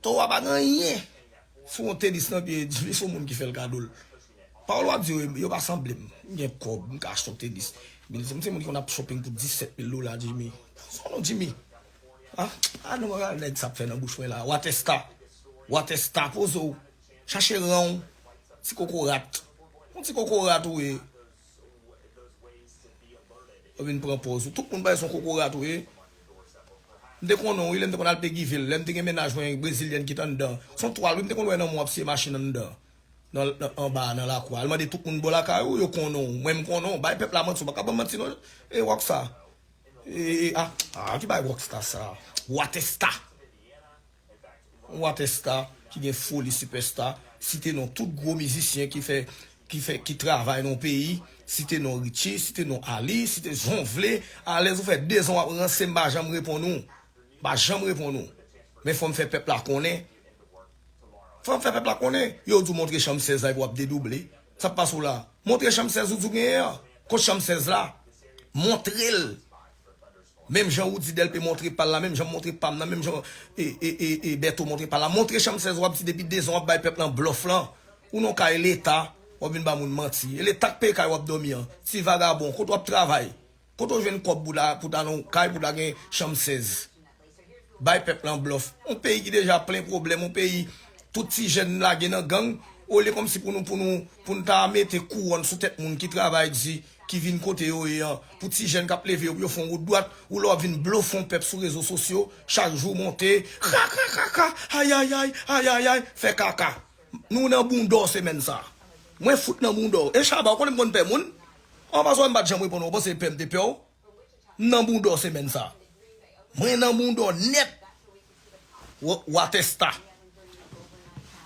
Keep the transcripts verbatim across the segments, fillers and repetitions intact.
Towa pa gen anyen. Se yon tenis nan pye Jimmy, se yon moun ki fè l kado l. Pawòl w ap di yo, yo pa sanble m. M gen kòb, m ka achte yon tenis. Mil, m se moun ki konn ap shopping pou disèt mil dola, Jimmy. Son non, Jimmy. Ah, ah non, mwen nèg sa ap fè nan bouch mwen la. Watèsta. Watèsta, poze w. Chache ran w. Ti kokorat. Yon ti kokorat ou ye. Ou vin pran pòz ou. Tout moun bay son kokorat ou ye. M te konnen w, wi, lè m te konn al Peggyville. Lè m te gen mennaj mwen, brezilyèn ki t anndan. Son twal, wi, m te konn wè nan mwen w ap siye machin anndan. Nan, nan, anba, nan lakou a. Al mande tout moun bò lakay ou, yo konnen w. Mwen, m konnen w. Bay pèp la manti, ou pa ka ban m manti, non. E, wòk sa. E, e, a, a, ki bay wòk sa, sa. Watèsta. Yon watèsta ki gen foli sipèsta, site non tout gwo mizisyen ki fè, ki fè, ki travay nan peyi, site non Richie, site non Ali, site jan w vle, alèz ou fè dezan w ap ranse m pa janm reponn ou, pa janm reponn ou. Men fò m fè pèp la konnen, fò m fè pèp la konnen, yo di w montre chanm sèz la epi w ap dedouble, sa k pase w la, montre chanm sèz ou di w genyen an, kot chanm sèz la, montre l. Menm jan Roody Delpé montre pa l la, menm jan m montre pa m nan, menm jan e, e, e, e Bertho montre pa l la. Montre chanm sèz w ap di depi dezan w ap bay pèp lan blòf lan. Ou nan kay Leta, w ap vin ba moun manti. E Leta k peye kay w ap dòmi an. Ti vagabon, kote w ap travay? Kote w jwenn kòb pou ta, pou ta nan kay, pou ta gen chanm sèz? Bay pèp lan blòf. Yon peyi ki deja plen pwoblèm, yon peyi tout ti jèn lage nan gang, olye kòmsi pou nou, pou nou, pou nou ta mete kouwòn sou tèt moun ki travay di, ki vin kote yo ye an, pou ti jèn k ap leve yo, pou yo fè yon wout dwat, ou lè w ap vin blofe yon pèp sou rezo sosyo, chak jou w monte, kaka, kaka, ayayay, ayayay, fè kaka. Nou nan bounda w semèn sa. Mwen fout nan bounda w. E Shabba, ou konnen m konn pè moun? An pa sa m pa t janm reponn ou, ou panse pè m te pè w? M nan bounda w semèn sa. Mwen nan bounda w nèt. Wa-, Watèsta.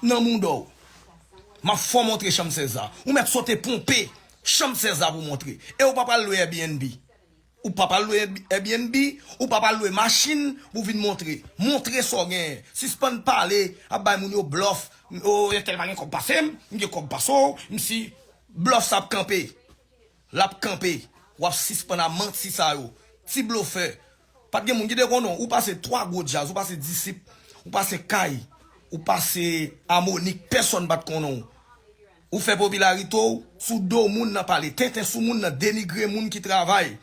Nan bounda w. M ap fè w montre chanm sèz la. Ou mèt sote ponpe chanm sèz la pou w montre. E ou pa pral lwe Airbnb. Ou pa pral lwe Airbnb, ou pa pral lwe machin pou vin montre. Montre sa w genyen. Sispann pale, ap bay moun yo blòf. O, entèl pa gen kòb pase m, m gen kòb pase w, m si blòf sa ap kanpe. L ap kanpe. W ap sispann a manti sa yo. Ti blofè. Pa t gen moun ki te konnen w. Ou pase twa gwo djaz, ou pase Disip, ou pase Kay, ou pase Amonik, pèsonn pa t konnen w. Ou fè popilarite w sou do moun nan, pale tenten sou moun nan, denigre moun ki travay.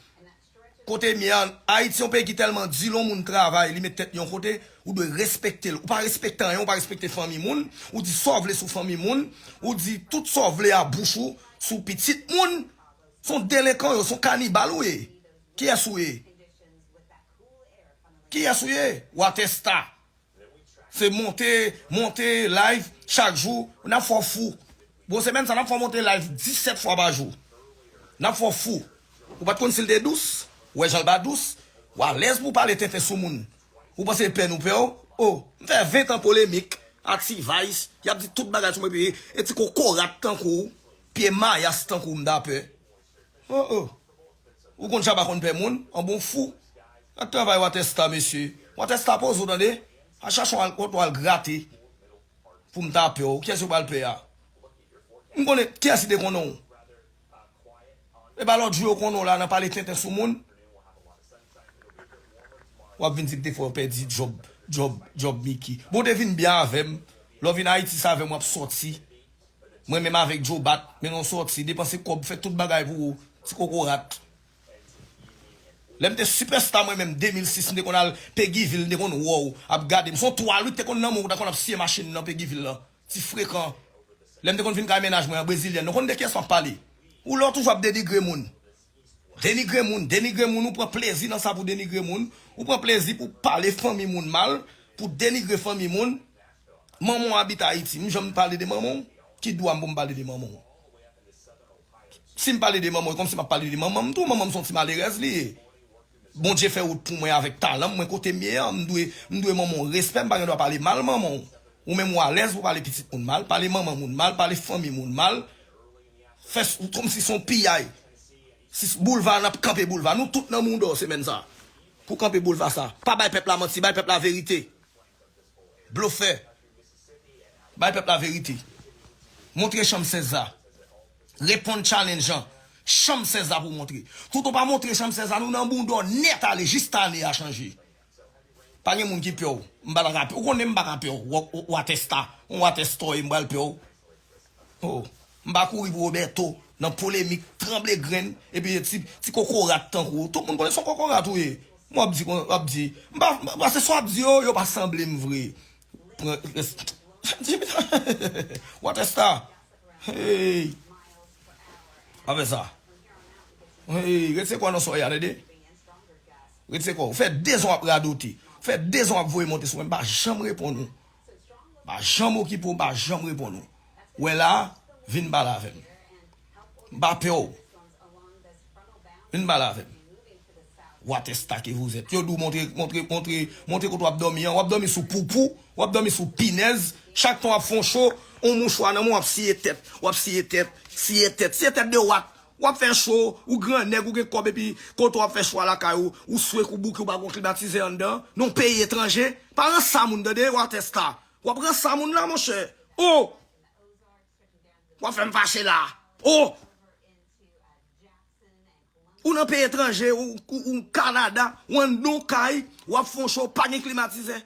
Kote m ye a, Ayiti yon peyi ki tèlman di lè yon moun travay, li met tèt li yon kote, ou dwe respekte l. Ou pa respekte anyen, ou pa respekte fanmi moun, ou di sa w vle sou fanmi moun, ou di tout sa w vle a bouch ou sou pitit moun. Se yon delenkan yo, se yon kanibal ou ye. Kiyès ou ye? Kiyès ou ye? Watèsta. Se monte, monte live chak jou. N ap fè w fou. Bon, semèn sa, n ap fè w monte live disèt fwa pa jou. N ap fè w fou. Ou pa t konn si l te dous? Ou wè jan l pa dous? Ou alèz pou w pale tenten sou moun. Ou panse pè nou pè w? O, m fè ven tan polemik ak T-Vice. Y ap di tout bagay sou mwen, epi e ti kokorat tankou w, pye mayas tankou w m ta pè. O, o. Ou konn Shabba konn pè moun, an bon fou. Ak travay Watèsta, mesye. Watèsta poze w tande. A chache yon al, kote w al grate. Pou m ta pè w. Kiyès yo pral pè a? M konnen kiyès ki te konnen w. E pa lòt jou yo konnen w la nan pale tenten sou moun. W ap vin di m te fè w pèdi djòb, djòb, djòb Mickey. Bon, w te vin byen avè m. Lè w vin Ayiti, se avè m w ap sòti. Mwen menm avèk Joe Bat, men nou sòti, depanse kòb, fè tout bagay pou ou, ti kokorat. Lè m te sipèsta mwen menm, de mil sis, m te konn al Peggyville, m te konn wè w, ap gade m. Se yon twal wi k te konn nan men w, w ta konn ap siye machin nan Peggyville lan. Ti frekan. Lè m te konn vin kay mennaj mwen an, brezilyèn, nou konn de kiyès m ap pale. Ou lè w toujou ap denigre moun. Denigre moun, denigre moun, ou pran plezi nan sa pou denigre moun. Ou pran plezi pou pale fanmi moun mal, pou denigre fanmi moun. Manman w abite Ayiti, m janm pale de manman w? Ki dwa m pou m pale de manman w? Si m pale de manman w, e kòmsi m ap pale de manman m tou, manman m se yon ti malerèz li ye. Bondye fè wout pou mwen avèk talan m, mwen kote m ye an, m dwe, m dwe manman w respè, m pa gen dwa pale mal manman w. Ou menm ou alèz pou pale pitit moun mal, pale manman moun mal, pale fanmi moun mal. Fè s-, kòmsi se yon piyay. Si s-, boulva, n ap kanpe boulva. Nou tout nan mounda w semèn sa. Pou kanpe boulva sa. Pa bay pèp la manti, bay pèp la verite. Blofè. Bay pèp la verite. Montre chanm sèz la. Reponn challenge an. Chanm sèz la pou w montre. Tout ou pa montre chanm sèz la, nou nan bounda w nèt ale jis ane a chanje. Pa gen moun ki pè w. M pa ta ka pè w. Ou konnen m pa ka pè w. Wa-, wa-, Watèsta. On Watèsta, m pral pè w. Oh. M pa kouri pou Roberto. Nan polemik, tranble grenn. Epi ti, ti kokorat tankou w. Tout moun konnen se on kokorat ou ye. M w ap di, w ap di. M pa, m pa, se sa w ap di yo, yo pa sanble m vre. Pran, res-, Watèsta. Hey. Pa fè sa. Hey, retire kò w nan soyè a, tande? Retire kò w. Ou fè de zan w ap radote. Ou fè de zan w ap voye monte sou mwen. M pa janm reponn ou. M pa janm okipe w, m pa janm reponn ou. Ou wè la, vin pale avè m. M pa pè w. Vin pale avè m. Watèsta ke vous êtes. Yo di w montre, montre, montre, montre kote w ap dòmi an. W ap dòmi sou poupou, w ap dòmi sou pinèz. Chak tan w ap fè on cho, on mouchwa nan men w, w ap siye tèt. W ap siye tèt, siye tèt, siye tèt de wat. W ap fè cho, ou gran nèg, ou gen kòb, epi kote w ap fè cho a lakay ou, ou swek, ou bouke, ou pa gon klimatizè anndan. Non, peyi etranje. Pa ransa moun, tande, Watèsta. W ap ransa moun la, monchè. Oh! W ap fè m fache la. Oh! Ou nan peyi etranje, ou, ou, ou Kanada, ou anndan w kay, w ap fè on cho, pa gen klimatizè.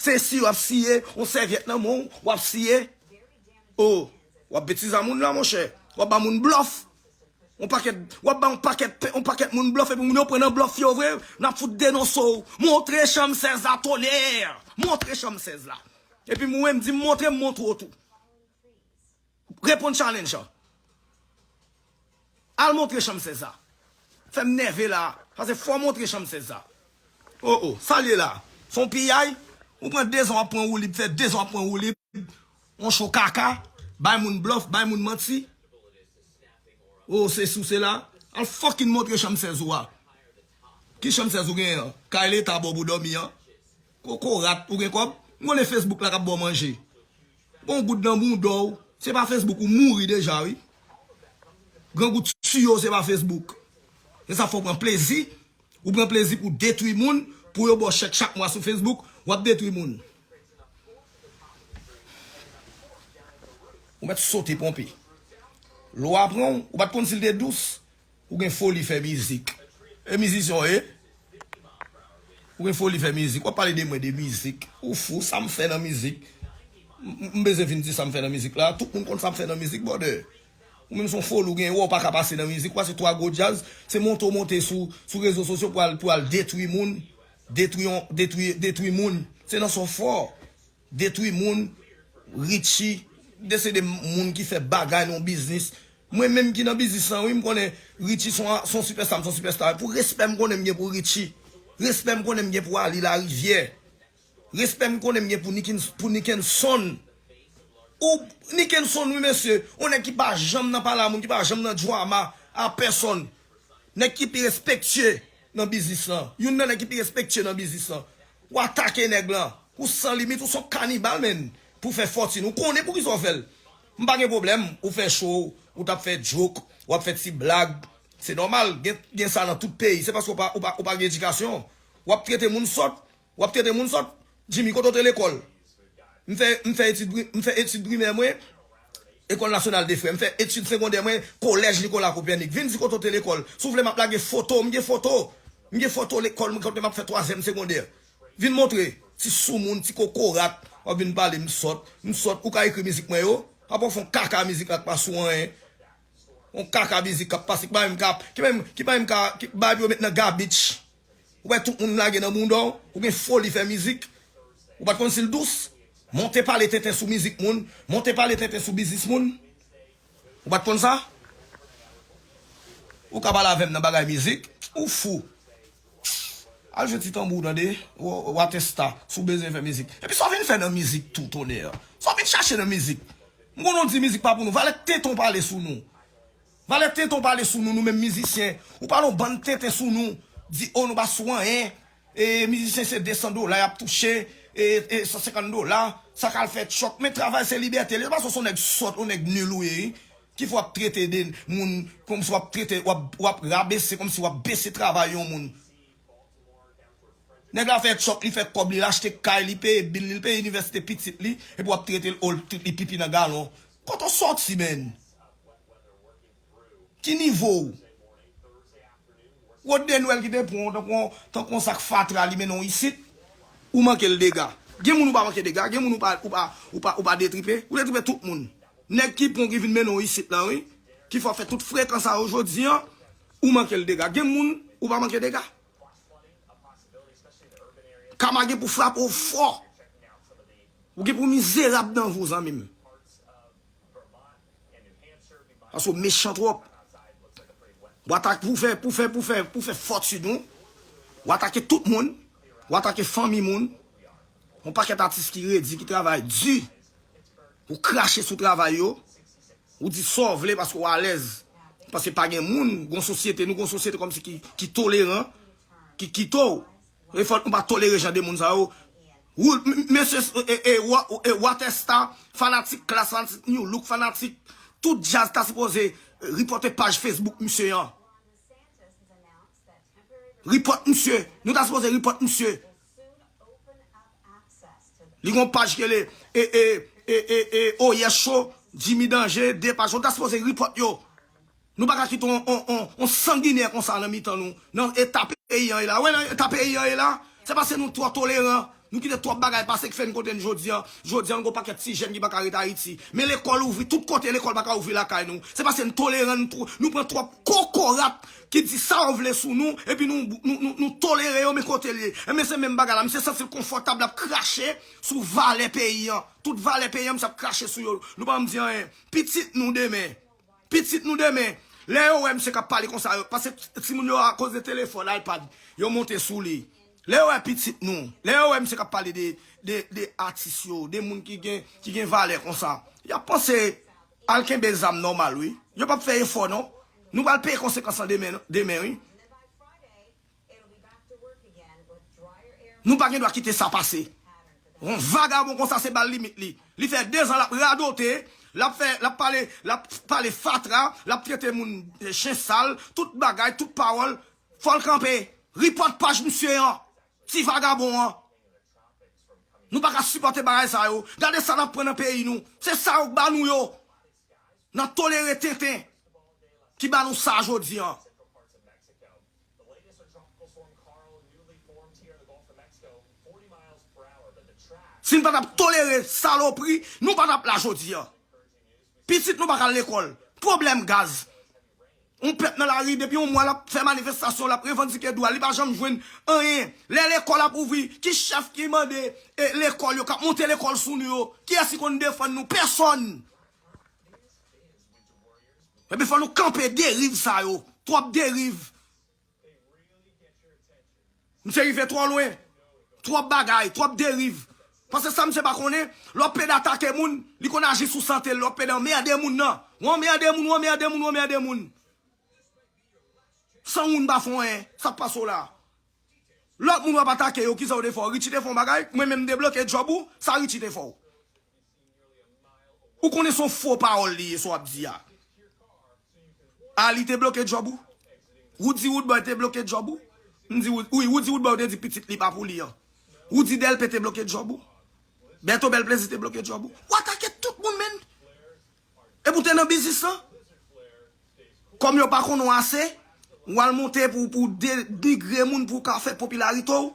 Se si w ap siye, on sèvyèt nan men w, w ap siye. Oh, w ap betize a moun la, monchè. W ap ba moun blòf. On pakèt, w ap ba on pakèt, pe- on pakèt moun blòf, epi moun yo pran nan blòf yo vre, n ap fout denonse w. Montre chanm sèz la, tonè! Montre chanm sèz la. Epi mwen, m di m montre, m montre w tou. Reponn challenge an. Al montre chanm sèz la. Fè m nève la. Paske fò w montre chanm sèz la. Oh, oh, sa l ye la? Se on piyay? Ou pran de zan w ap pran woulib, fè de zan w ap pran woulib. On cho kaka. Bay moun blòf, bay moun manti. Oh, se sou, se la. Al fucking montre chanm sèz ou a. Ki chanm sèz ou genyen an? Kay leta ba w pou dòmi an? Kokorat, ou gen kòb? M konnen Facebook la k ap ba w manje. Bon, goud nan bounda w. Se pa Facebook, ou mouri deja, wi. Grangou tiye w, se pa Facebook. Se sa fè w pran plezi. Ou pran plezi pou detwi moun, pou yo ba w chèk chak mwa sou Facebook, w ap detwi moun. Ou mèt sote ponpe. Lwa pran w, ou pa t konn si l te dous. Ou gen foli fè mizik. E mizisyen w ye? Ou gen foli fè mizik. W ap pale de mwen de mizik. Ou fou, sa m fè nan mizik? M, m, m bezwen vin di sa m fè nan mizik la. Tout moun konn sa m fè nan mizik, brother. Ou menm se on foli ou genyen, ou pa ka pase nan mizik, ou pase twa gwo djaz, se monte w monte sou, sou rezo sosyo pou al, pou al detwi moun, detwi yon, detwi, detwi moun. Se nan sa w fò. Detwi moun, Richie, de se de moun ki fè bagay nan yon biznis. Mwen menm ki nan biznis lan, wi, m konnen Richie se on, se on sipèsta, m se on sipèsta. Pou respè m konnen m gen pou Richie, respè m konnen m gen pou Ali Larivière, respè m konnen m gen pou Nickens-, pou Nickenson. Ou, Nickenson, wi, mesye, on nèg ki pa janm nan pale a moun, ki pa janm nan drama a pèsonn. Nèg ki pi respektye nan biznis lan. Youn nan nèg ki pi respektye nan biznis lan. Ou atake nèg lan. Ou san limit, ou se on kanibal, menn. Pou fè fòtin. Ou konnen poukisa w fè l. M pa gen pwoblèm. Ou fè cho, ou t ap fè joke, w ap fè ti blag. Se nòmal. Gen, gen sa nan tout peyi. Se paske w pa, ou pa, ou pa gen edikasyon. W ap trete moun sòt. W ap trete moun sòt. Jimmy, kote w te lekòl? M fè, m fè etid pri-, m fè etid primè mwen, École Nationale des Frères. M fè etid segondè mwen, Collège Nicolas Copernic. Vin di kote w te lekòl. Si w vle, m ap lage foto. M gen foto. M gen foto lekòl mwen kote m ap fè twazyèm segondè. Vin montre. Ti soumoun, ti kokorat. W ap vin pale m sòt. M sòt. Ou ka ekri mizik mwen yo. Apa w fè on kaka mizik la k pa sou anyen. On kaka mizik k ap pase. Ki pa menm ka, ki pa menm, ki pa menm ka, ki bay pou yo met nan gabich. Ou wè tout moun lage nan bounda w, ou gen foli fè mizik. Ou pa t konn si l dous. Monte pale tenten sou mizik moun, monte pale tenten sou biznis moun. Ou pa t konn sa? Ou ka pale avè m nan bagay mizik, ou fou. Al jwe ti tanbou w tande, w, w atèsta, si w bezwen fè mizik. Epi sa w vin fè nan mizik tou, tonè? Sa w vin chache nan mizik? M konn nou di mizik pa pou nou. Valè tenten w pale sou nou. Valè tenten w pale sou nou, nou menm mizisyen. Ou pale yon bann tenten sou nou. Di, o, nou pa sou anyen. E mizisyen se de san dola y ap touche. E, e san senkant dola. Sa k al fè tchòk. Men travay se libète li. Se paske w se yon nèg sòt, yon nèg nil ou ye, wi. Ki fè w ap trete de moun kòmsi w ap trete, w ap, w ap rabese, kòmsi w ap bese travay yon moun. Nèg la fè tchòk, li fè kòb li, l achte kay, li peye bil li, li peye inivèsite pitit li, epi w ap trete l, o, li pipi nan galon. Kote w sòti, menn? Ki nivo w? Rod Denwèl ki te pran w tankou, tankou yon sak fatra, li mennen w isit. Ou manke l dega. Gen moun ou pa manke dega, gen moun ou pa, ou pa, ou pa, ou pa detripe. Ou detripe tout moun. Nèg ki pran ki vin mennen w isit la, wi. Ki fè w fè tout frekan sa yo jodi an, ou manke l dega. Gen moun ou pa manke dega. Kama gen pou frape w fò. Ou gen pou mizerab nan vi w, zanmi m. Paske w mechan twòp. W atake pou fè, pou fè, pou fè, pou fè fòtin ou. W atake tout moun. W atake fanmi moun. Yon pakèt atis ki redi, ki travay di. Ou krache sou travay yo. Ou di sa w vle paske w alèz. Paske pa gen moun, gon sosyete, nou gon sosyete kòmsi ki, ki toleran, ki kite w. E fòk nou pa tolere jan de moun sa yo. Ou, m- mesye, e, e, e, wa- e, Waterstar, fanatik Klass, fanatik New Look, fanatik tout djaz ta sipoze, e, ripòte paj Facebook misye an. Ripòt misye. Nou ta sipoze ripòt misye. Li gon paj ke le, e, e, e, e, e, Oyè Cho, Jimmy Danje, de paj. Nou ta sipoze ripòt yo. Nou pa ka kite on, on, on, on sanginè konsa nan mitan nou. Nan eta peyi an ye la. Wè nan eta peyi an ye la. Se paske nou twò toleran. Nou kite twòp bagay pase ki fè n kote n jodi an. Jodi an, nou gon pakèt ti jèn ki pa ka ret Ayiti. Men lekòl ouvri, tout kote lekòl pa ka ouvri lakay nou. Se paske n toleran, nou, tw- nou pran twòp kokorat ki di sa yo vle sou nou, epi nou, nou, nou, nou tolere yo, men kote l ye. Enben se menm bagay la, misye santi l konfòtab, l ap krache sou valè peyi an. Tout valè peyi an, misye ap krache sou yo. Nou pa janm di anyen. Pitit nou demen. Pitit nou demen, lè yo wè misye k ap pale konsa, yo, paske timoun yo akoz de telefòn, iPad, yo monte sou li. Lè yo wè pitit nou, lè yo wè misye k ap pale de, de, de atis yo, de moun ki gen, ki gen valè konsa, y ap panse al kenbe zam nòmal, wi. Yo p ap fè efò, non. Nou pral peye konsekans lan demen, demen, wi. Nou pa gen dwa kite sa pase. Yon vagabon konsa se ba l limit li. Li fè dezan l ap radote, l ap fè, l ap pale, l ap pale fatra, l ap trete moun, eh, chen sal, tout bagay, tout pawòl. Fò l kanpe. Ripòt paj misye an. Ti vagabon an. Nou pa ka sipòte bagay sa yo. Gade sa n ap pran nan peyi nou. Se sa yo k ba nou yo. N ap tolere tenten ki ba nou sa jodi an. Si n pa t ap tolere salopri, nou pa t ap la jodi an. Pitit nou pa ka al lekòl. Pwoblèm gaz. Yon pèp nan lari depi yon mwa l ap fè manifestasyon, l ap revandike dwa l, li pa janm jwenn anyen. Lè lekòl ap ouvri, ki chèf ki mande, e, lekòl yo k ap monte lekòl sou nou yo? Kiyès ki konn defann nou? Pèsòn. Ebyen, fò nou kanpe deriv sa yo. Twòp deriv. Misye rive twò lwen. Twòp bagay, twòp deriv. Paske sa misye pa konnen, lè w ap pede atake moun, li konn aji sou sante l, lè w ap pede anmède moun nan. Ou anmède moun, ou anmède moun, ou anmède moun. San ou n pa fè anyen, sa k pase w la? Lòt moun w ap atake yo, kisa w te fè w? Richie te fè yon bagay, mwen menm m debloke djòb ou, sa Richie te fè w? Ou konnen se yon fo pawòl li ye, sa w ap di a. Ali te bloke djòb ou? Woody Woodboy te bloke djòb ou? M di, Wood- wi, Woody Woodboy te di pitit li pa pou li an. Woody Delpé te bloke djòb ou? Berto Bèl Plezi te bloke djòb ou? W atake tout moun, menn. Epi w te nan biznis lan? Kòm yo pa konnen w ase, w al monte pou, pou denigre moun, pou w ka fè popilarite w.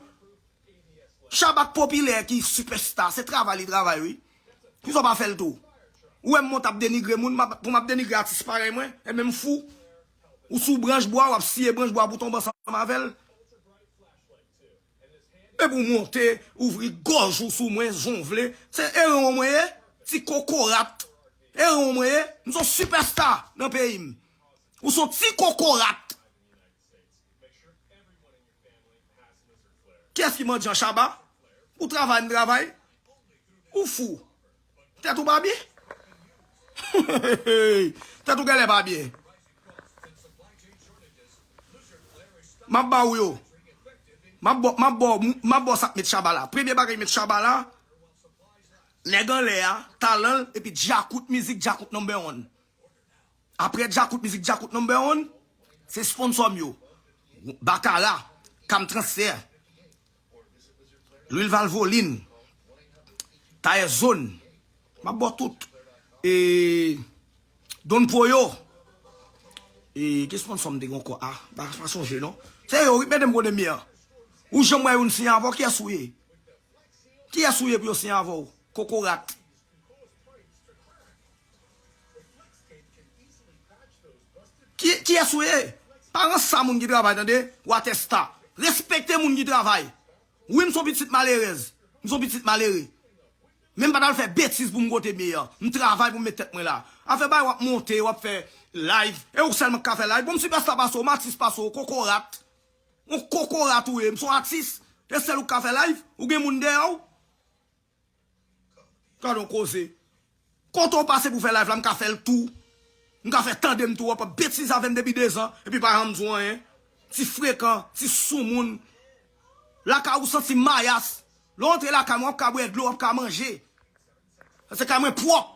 Shabba k popilè ki sipèsta, se travay li travay, wi. Poukisa w pa fè l tou? Ou wè m monte ap denigre moun, m ap- pou m ap denigre atis parèy mwen, e menm fou. Ou sou branch bwa, w ap siye branch bwa pou tonbe ansanm avè l. Epi w monte, ouvri gòj ou sou mwen, jan w vle. Se eran mwen ye, ti kokorat. Eran mwen ye, m se yon sipèsta nan peyi m. Ou se yon ti kokorat. Kiyès ki mandyan, Shabba? Ou travay, m travay. Ou fou. Tèt ou pa byen? Tèt ou genlè pa byen. M ap ba ou yo. M ap ba, m ap ba, m ap ba sa k met Shabba la. Premye bagay met Shabba la, nèg anlè a, talan l, epi Djakout mizik, Djakout number one. Apre Djakout mizik, Djakout number one, se sponsò m yo. Bakara, Cam Transfer, Lwil Valvoline, Tayè Zone. M ap ba w tout. E Don Poyo. E ki sponsò m te gen ankò? A, pa, pa sonje non. Se yo, wi, mete m kote m ye an. Ou janm wè youn siyen avè w, kiyès ou ye? Kiyès ou ye pou yo siyen avè w? Kokorat. Ki, kiyès ou ye? Pa ranse a moun ki travay, tande? Watèsta. Respekte moun ki travay. Wi, m se yon pitit malerèz. M se yon pitit malere. Men m pa t al fè betiz pou m kote m ye an. M travay pou m met tèt mwen la. Afè bay w ap monte, w ap fè live. E ou sèlman k ka fè live. Bon, m sipèsta pase w, m atis pase w, kokorat. Yon kokorat ou ye, m se yon atis. E sèl ou k ka fè live, ou gen moun dèyè w. Gade yon koze. Kote w pase pou fè live la, m ka fè l tou. M ka fè tande m tou, w ap ap betize avè m depi dezan, epi pa janm di w anyen. Ti frekan, ti soumoun. Lakay ou santi mayas. Lè w antre lakay mwen, w ap ka bwè dlo, w ap ka manje. Paske kay mwen pwòp.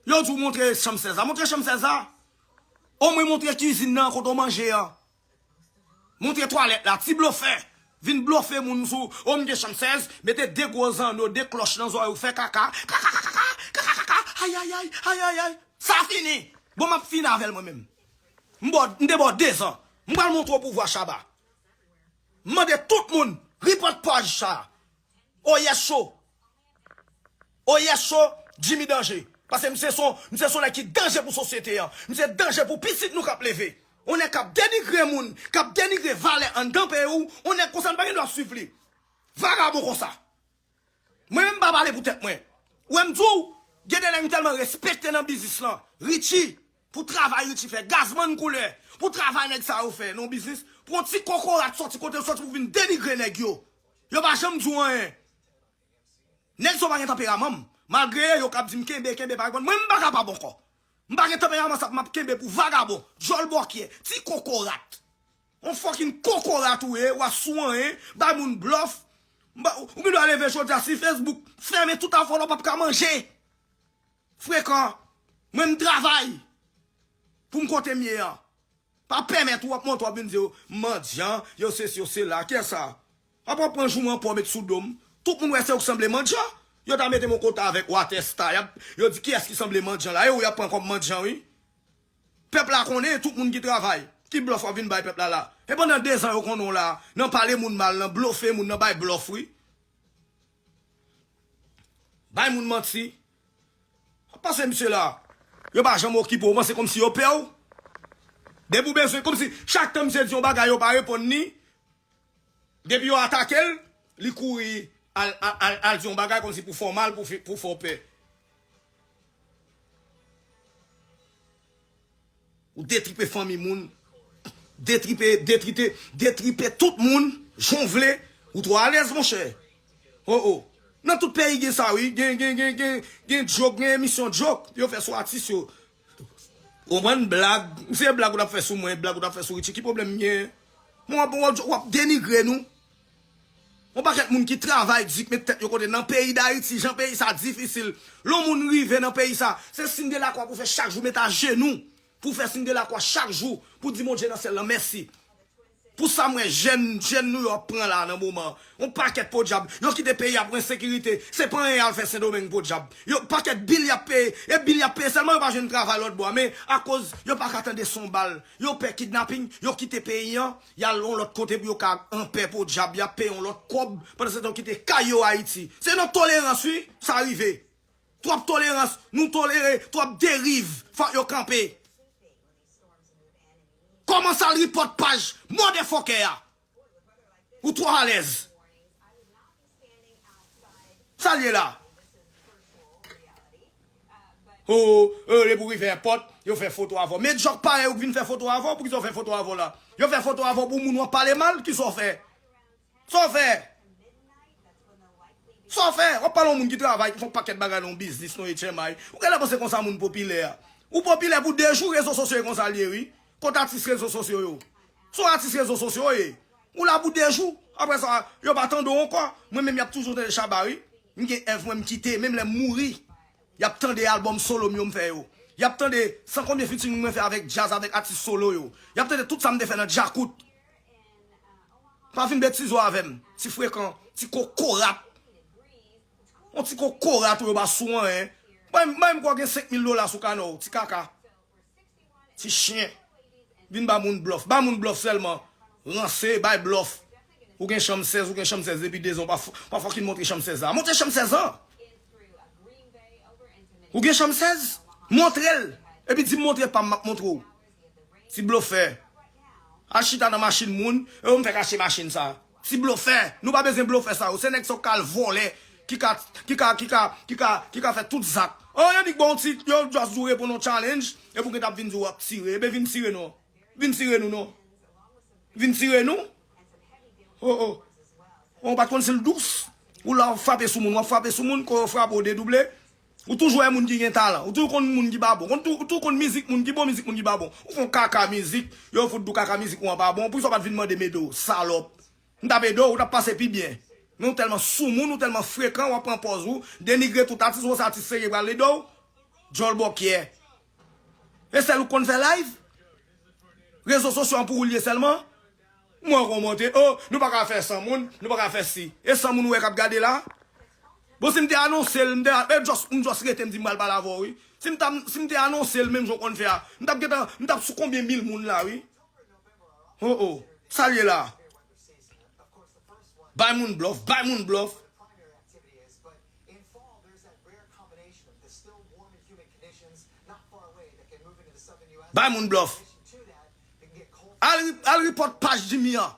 Yo di w montre chanm sèz la. Montre chanm sèz la. Omwen montre kizin nan kote w manje an. Montre twalèt la. Ti blofè. Vin blofe moun sou. O m gen chanm sèz. Mete de gwo zanno, de klòch nan zòrèy ou fè kaka. Kaka, kaka, kaka, kaka, kaka. Ayayay, ayayay. Sa fini. Bon, m ap fini avè l mwen menm. M bò, m te bò dezan. M pral montre w pouvwa Shabba. M mande tout moun, report paj sa. Oyè cho. Oyè cho, Jimmy danje. Paske misye se yon, misye se yon nèg ki danje pou sosyete an. Misye danje pou pitit nou k ap leve. Yon nèg k ap denigre moun, k ap denigre valè anndan peyi w. Yon nèg konsa nou pa gen dwa swiv li. Vagabon konsa. Mwen menm m pa pale pou tèt mwen. Ou wè m di w, gen de nèg m tèlman respekte nan biznis lan. Richie, pou travay Richie fè. Gazman koulè, pou travay nèg sa yo fè nan biznis. Pou yon ti kokorat sòti kote l sòti pou vin denigre nèg yo. Yo pa janm di w anyen. Nèg sa yo pa gen tanperaman m. Malgre yo k ap di m kenbe, kenbe, pa reponn. Mwen, m pa kapab ankò. M pa gen tanperaman sa pou m ap kenbe pou vagabon, djòl bòkyè, ti kokorat. On fucking kokorat ou ye, w ap sou anyen, bay moun blòf. M ba- Ou gen dwa leve jodi a si Facebook fèmen tout afè w la, w p ap ka manje. Frekan. Mwen, m travay pou m kote m ye an. Pa pèmèt ou ap monte w ap vin di yo, "M mandyan, yo sesi, yo sela." Kiyès sa? Ap ap pran jouman pa w met sou do m. Tout moun wè se ou k sanble mandyan. Yo ta mete m yon kote avèk Watèsta. Y ap, yo di, "Kiyès ki sanble mandyan la?" E ou y ap pran kòm mandyan, wi. Pèp la konnen tout moun ki travay, ki blòf w ap vin bay pèp la la. E pandan dezan yo konnen w la, nan pale moun mal, nan blofe moun, nan bay blòf, wi. Bay moun manti. Pase misye la. Yo pa janm okipe w, panse kòmsi yo pè w. Depi w bezwen, kòmsi chak tan misye di yon bagay, yo pa reponn li. Depi yo atake l, li kouri al, al, al, al di yon bagay kòmsi pou fè w mal, pou fè, pou fè w pè. Ou detripe fanmi moun, detripe, detrite, detripe tout moun, jan w vle, ou twò alèz, monchè. Oh, oh. Nan tout peyi gen sa, wi. Gen, gen, gen, gen, gen djok, gen emisyon djok. Yo fè sou atis yo. Ou konprann blag. Se blag ou t ap fè sou mwen, blag ou t ap fè sou Richie. Ki pwoblèm m gen? Mwen, w ap, w ap, w ap denigre nou. Yon pakèt moun ki travay di, k met tèt yo kote nan peyi Dayiti, jan peyi sa difisil. Lè yon moun rive nan peyi sa, se siy de lakwa pou fè chak jou, met ajenou pou fè siy de lakwa chak jou, pou di Bondye nan syèl lan mèsi. Pou sa m wè jèn, jèn nou yo ap pran la nan moman. Yon pakèt podyab. Yo kite peyi a pou ensekirite. Se pa anyen y al fè Sendomeng podyab. Yo pakèt bil y ap peye. E bil y ap peye sèlman yo pa jwenn travay lòt bò a. Men akoz yo pa ka tande son bal. Yo pè kidnaping. Yo kite peyi an. Y al yon lòt kote pou yo ka anpè podyab. Y ap peye yon lòt kòb. Pandan se tan yo kite kay yo Ayiti. Se nan tolerans wi sa rive. Twòp tolerans. Nou tolere twòp deriv. Fòk yo kanpe. Kòmanse al report paj motherfucker a. Ou twò alèz. Sa l ye la? Oh, oh, lè pou rive èpòt, yo fè foto avè w. Men djòk parèy ou k vin fè foto avè w, poukisa yo fè foto avè w la? Yo fè foto avè w pou moun w ap pale mal, kisa w fè? Sa w fè? Sa w fè? W ap pale yon moun ki travay, ki fè yon pakèt bagay nan yon biznis, nan H M I. Ou genlè panse konsa moun popilè a. Ou popilè pou de jou, rezo sosyo e konsa l ye, wi. Kot atis rezo sosyo yo? Se yon atis rezo sosyo w ye. Ou la pou de jou. Apre sa, yo pa tande w ankò. Mwen menm, y ap toujou tande Shabba, wi. M gen èv mwen, m kite. Menm lè m mouri, y ap tande albòm solo m yo m fè yo. Y ap tande san konbyen featuring mwen fè avèk djaz, avèk atis solo yo. Y ap tande tout sa m te fè nan Djakout. Pa vin betize w avè m. Ti frekan, ti kokorat. Yon ti kokorat ou yo pa sou anyen. Bay m, bay m kwè w gen senk mil dola sou kanè w, ti kaka. Ti chen. Vin ba moun blòf. Ba moun blòf sèlman. Ranse, bay blòf. Ou gen chanm sèz, ou gen chanm sèz depi de zan, ou pa, f- pa fòkin montre chanm sèz la. Montre chanm sèz lan! Ou gen chanm sèz? Montre l! Epi di m montre pa m, m ap montre w. Ti blofè. Al chita nan machin moun, e yo m fè kache machin sa. Ti blofè. Nou pa bezwen blofè sa yo. Se nèg sa yo k al vòlè, ki ka, ki ka, ki ka, ki ka, ki ka fè tout zak. Oh, yo di k ba w ti, yo just di w reponn yon challenge, epi w gentan ap vin di w ap tire. Ebyen vin tire non. Vin tire nou non. Vin tire nou. Oh, oh. Ou pa t konn si l dous. Ou la w ap frape sou moun, w ap frape sou moun, kou yo frape w dedouble. Ou toujou wè moun ki gen talan. Ou toujou konn moun ki pa bon. Konn tou, ou toujou konn mizik moun ki bon, mizik moun ki pa bon. Ou fè yon kaka mizik, yo fout di w kaka mizik ou an pa bon. Poukisa w pa t vin mande m ede w, salòp? M t ap ede w, ou t ap pase pi byen. Men ou tèlman soumoun, ou tèlman frekan, w ap pran pòz ou, denigre tout atis, ou se atis serye pral ede w. Djòl bòkyè. E sèl ou k konn fè live? Rezo sosyo an pou ou l ye sèlman? Mwen konn monte, oh, nou pa ka fè san moun, nou pa ka fè si. E san moun ou wè k ap gade la? Bon, si m te anonse l, m te, e just, m just rete, m di m pral pale avè w, wi. Si m ta, si m te anonse l, menm jan w konn fè a, m t ap gentan, m t ap sou konbyen mil moun la, wi. Oh, oh. Sa l ye la? Bay moun blòf, bay moun blòf. Bay moun blòf. Al, al report paj Jimmy an.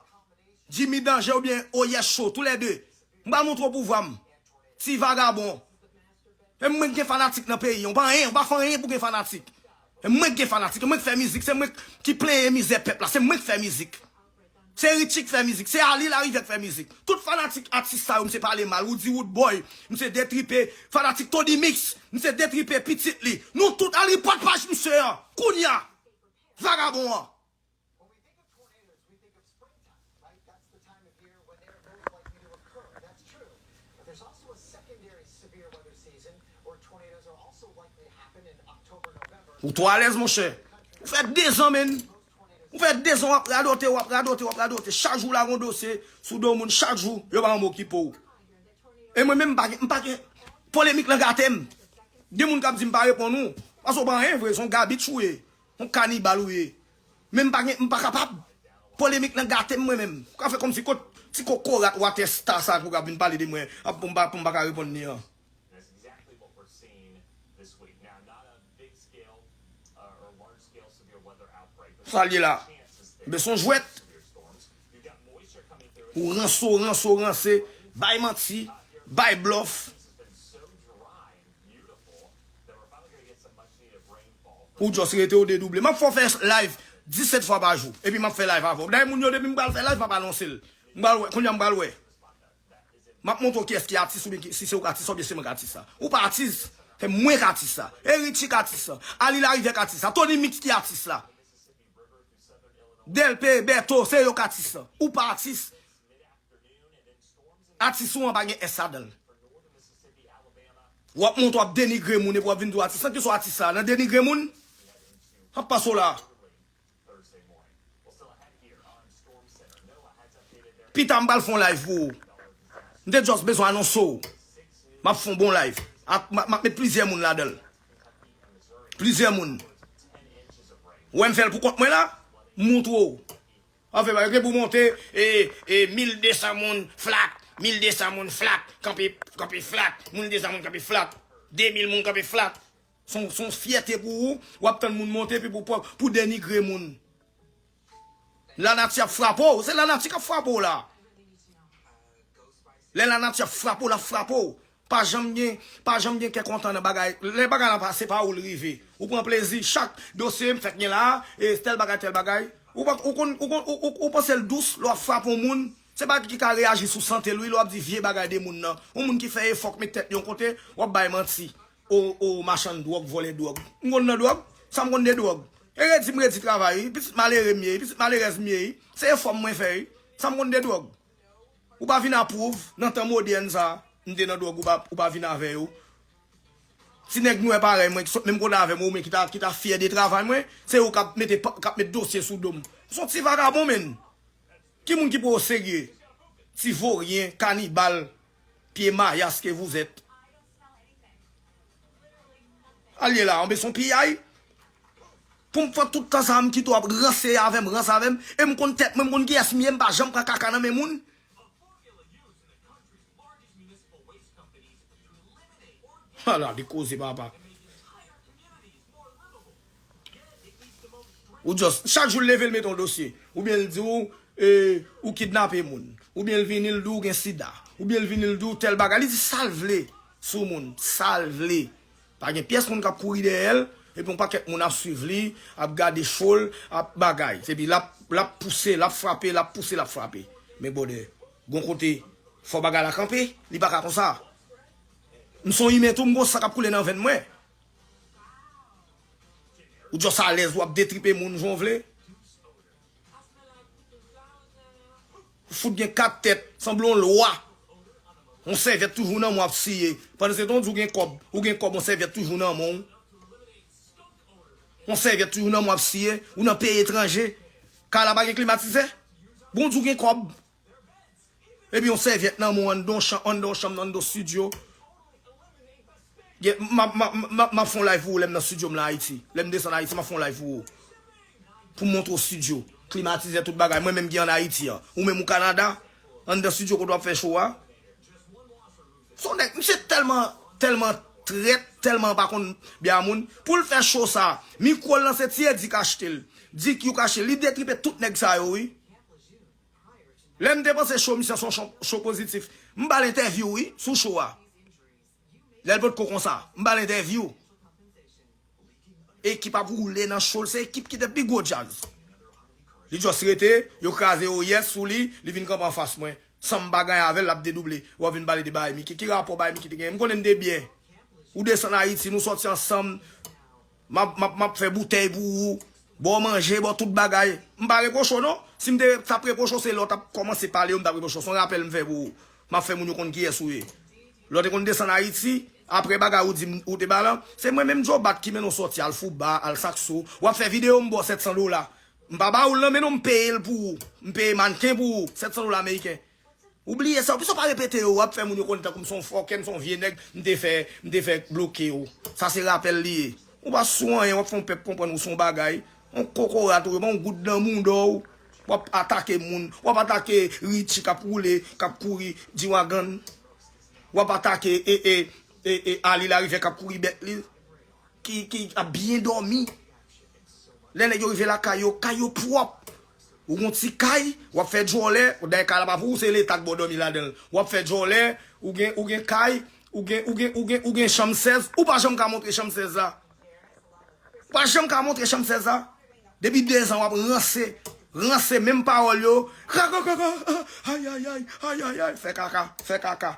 Jimmy Danje oubyen Oyè Cho, toulède. M pral montre w pouvwa m. Ti vagabon. E mwen k gen fanatik nan peyi an. Ou pa anyen, ou pa fè anyen pou gen fanatik. E mwen k gen fanatik, e mwen k fè mizik, se mwen ki plenyen mizè pèp la, se mwen k fè mizik. Se Richie k fè mizik, se Ali Larivière k fè mizik. Tout fanatik atis sa yo, misye pale mal, Roody Roodboy, misye detripe, fanatik Tony Mix, misye detripe pitit li. Nou tout al report paj misye an, kounya. Vagabon an. Ou twò alèz, monchè. Ou fè dezan, menn. Ou fè dezan w ap radote, w ap radote, w ap radote. Chak jou w lage yon dosye sou do moun, chak jou, yo pa janm okipe w. E mwen menm, m pa gen, m pa gen, polemik lan gate m. Gen moun k ap di m pa reponn ou, paske w pa anyen vre, se yon gabitch ou ye. Yon kanibal ou ye. Men m pa gen, m pa kapab. Polemik lan gate m mwen menm. Ou ka fè kòmsi kot ti kokorat watè sta sa pou k ap vin pale de mwen, ap pou m pa, pou m pa ka reponn li an. Sa l ye la? Men se yon jwèt. Ou ranse, w ranse, w ranse. Bay manti. Bay blòf. Ou just rete ou dedouble. M ap fè w fè live disèt fwa pa jou. Epi m ap fè live avè w. Dayè moun yo depi m pral fè live, m ap anonse l. M pral wè. Kounye a m pral wè. M ap montre w kiyès ki atis oubyen ki, si se ou k atis la oubyen se mwen k atis la. Ou pa atis. Se mwen k atis la. E Richie k atis la. Ali Larivière k atis la. Tony Mix ki atis la. Delpe, Bèto, se yo k atis la. Ou pa atis. Atis ou an pa gen S ladan l. W ap monte w ap denigre moun epi w ap vin di w atis. San ki sou atis la nan denigre moun? Ap pase w la. Pita m pral fè yon live pou ou. M te just bezwen anonse w. M ap fè yon bon live. Ak, m ap, m ap met plizyè moun ladan l. Plizyè moun. Ou wè m fè l pou kont mwen la? M montre w. Anfen, yo gen pou monte, e, e, mil de san moun flat, mil de san moun flat, kanpe, kanpe flat, mil de san moun kanpe flat, de mil moun kanpe flat. Se yon, se yon fyète pou ou, w ap tann moun monte epi pou, pou, pou denigre moun. Lanati ap frape w, se lanati k ap frape w la. Lè lanati ap frape w, l ap frape w. Pa janm gen, pa janm gen kè kontan nan bagay. Lè bagay la pase pa ou l rive. Ou pran plezi. Chak dosye m fèk gen la, e tèl bagay, tèl bagay. Ou pa, ou konn, ou konn, ou, ou, ou panse l dous, lè w ap frape yon moun. Se bagay ki ka reyaji sou sante l, wi, lè w ap di vye bagay de moun nan. Yon moun ki fè efò, k met tèt li yon kote, w ap bay manti. O, o, machann dwòg, vòlè dwòg. M konn nan dwòg? Sa m konn de dwòg? E redi m redi travay, wi. Pitit malere m ye, wi. Pitit malerèz m ye, wi. Se efò m mwen fè, wi. Sa m konn de dwòg? Ou pa vin apwouv, nan tan modèn sa, m te nan dwòg, ou pa, ou pa vin avè yo. Ti nèg nwè parèy mwen, ki sot menm kote avè m, oubyen ki ta, ki ta fyè de travay mwen, se yo k ap mete, k ap met dosye sou do m. Se yon ti vagabon, menn. Ki moun ki pran w serye? Ti voryen, kanibal, pye mayas ke vous êtes. Al ye la, anben se yon piyay. Pou m fè tout tan sa a, m kite w ap ranse avè m, ranse avè m. E m konn tèt mwen, m konn kiyès m ye, m pa janm pran kaka nan men moun. Ala de koze, papa. Ou just, chak jou l leve, l mete yon dosye. Oubyen l di w, eh, ou kidnape moun. Oubyen l vini, l di w gen sida. Oubyen l vini, l di w tèl bagay. Li di sa l vle sou moun. Sa l vle. Pa gen pyès moun k ap kouri dèyè l. Epi yon pakèt moun ap swiv li, ap gade show l, ap bagay. Epi l ap, l ap pouse, l ap frape, l ap pouse, l ap frape. Men brother, gon kote, fò bagay la kanpe. Li pa ka konsa. M se yon imen tou, m gon san k ap koule nan venn mwen. Ou just alèz, w ap detripe moun jan w vle. Fout gen kat tèt, sanble yon lwa. Yon sèvyèt toujou nan men w ap siye. Pandan se tan w di w gen kòb, ou gen kòb, yon sèvyèt toujou nan men w. Yon sèvyèt toujou nan men w ap siye, ou nan peyi etranje. Kay la pa gen klimatizè. Bon, w di w gen kòb. Epi yon sèvyèt nan men w anndan yon chanm, anndan yon chanm, anndan yon estidyo. Gen, m ap, m ap, m ap, m ap fè yon live pou ou lè m nan estidyo m la Ayiti. Lè m desann Ayiti, m ap fè yon live pou ou. Pou m montre w estidyo. Klimatizè, tout bagay. Mwen menm ki ann Ayiti an. Ou menm ou Kanada, anndan estidyo kote w ap fè show a. Se yon nèg, misye tèlman, tèlman trèt, tèlman pa konn byen a moun. Pou l fè show sa, mikwo l lan se Ti Edi k achte l. Di Q k achte l. Li detripe tout nèg sa yo, wi. Lè m te panse show misye se yon show, show pozitif, m ba l entèvyou, wi, sou show a. Lè l potko konsa, m ba l entèvyou. Ekip ap woule nan show l, se ekip ki te pi gwo djaz. Li just rete, yo kraze oyès sou li, li vin kanpe anfas mwen. San m pa gen anyen avè l, l ap dedouble. W ap vin pale de Baymike. Ki rapò Baymike te genyen? M konnen n te byen. Ou desann Ayiti, nou sòti ansanm. M ap, m ap, m ap fè boutèy pou ou. Ba w manje, ba w tout bagay. M pa repwoche w non. Si m te t ap repwoche w, se lè w t ap kòmanse pale yo, m t ap repwoche w. Se yon rapèl m fè pou ou. M ap fè moun yo konn kiyès ou ye. Lè w te konn desann Ayiti, apre bagay ou di m ou te ba lan, se mwen menm Joe Bat ki mennen w sòti, al Fouba, al Sakso. W ap fè videyo, m ba w sèt san dola. M pa ba ou l nan men non, m peye l pou ou. M peye mannken pou ou, sèt san dola ameriken. Ou bliye sa, ou pito pa repete yo, w ap fè moun yo konnen tankou m se yon fòkè, m se yon vye nèg, m te fè, m te fè bloke yo. Sa se rapèl li ye. Ou pa sou anyen, w ap fè yon pèp konprann ou se yon bagay. Yon kokorat ou ye, pa yon goud nan mouda w. W ap atake moun, w ap atake Richie k ap woule, k ap kouri, G-Wagon. W ap atake, e, e, e, e, Ali Larivye k ap kouri bèt li. Ki, ki ap byen dòmi. Lè nèg yo rive lakay yo, kay yo pwòp. Ou gon ti kay, w ap fè djòlè, dayè kay la pa pou ou, se Leta k ba w dòmi ladan l. W ap fè djòlè, ou gen, ou gen kay, ou gen, ou gen, ou gen, ou gen chanm sèz, ou pa janm ka montre chanm sèz la. Ou pa janm ka montre chanm sèz la. Depi dezan w ap ranse, ranse menm pawòl yo. Kaka, kaka, ayayay, ayayay, fè kaka, fè kaka.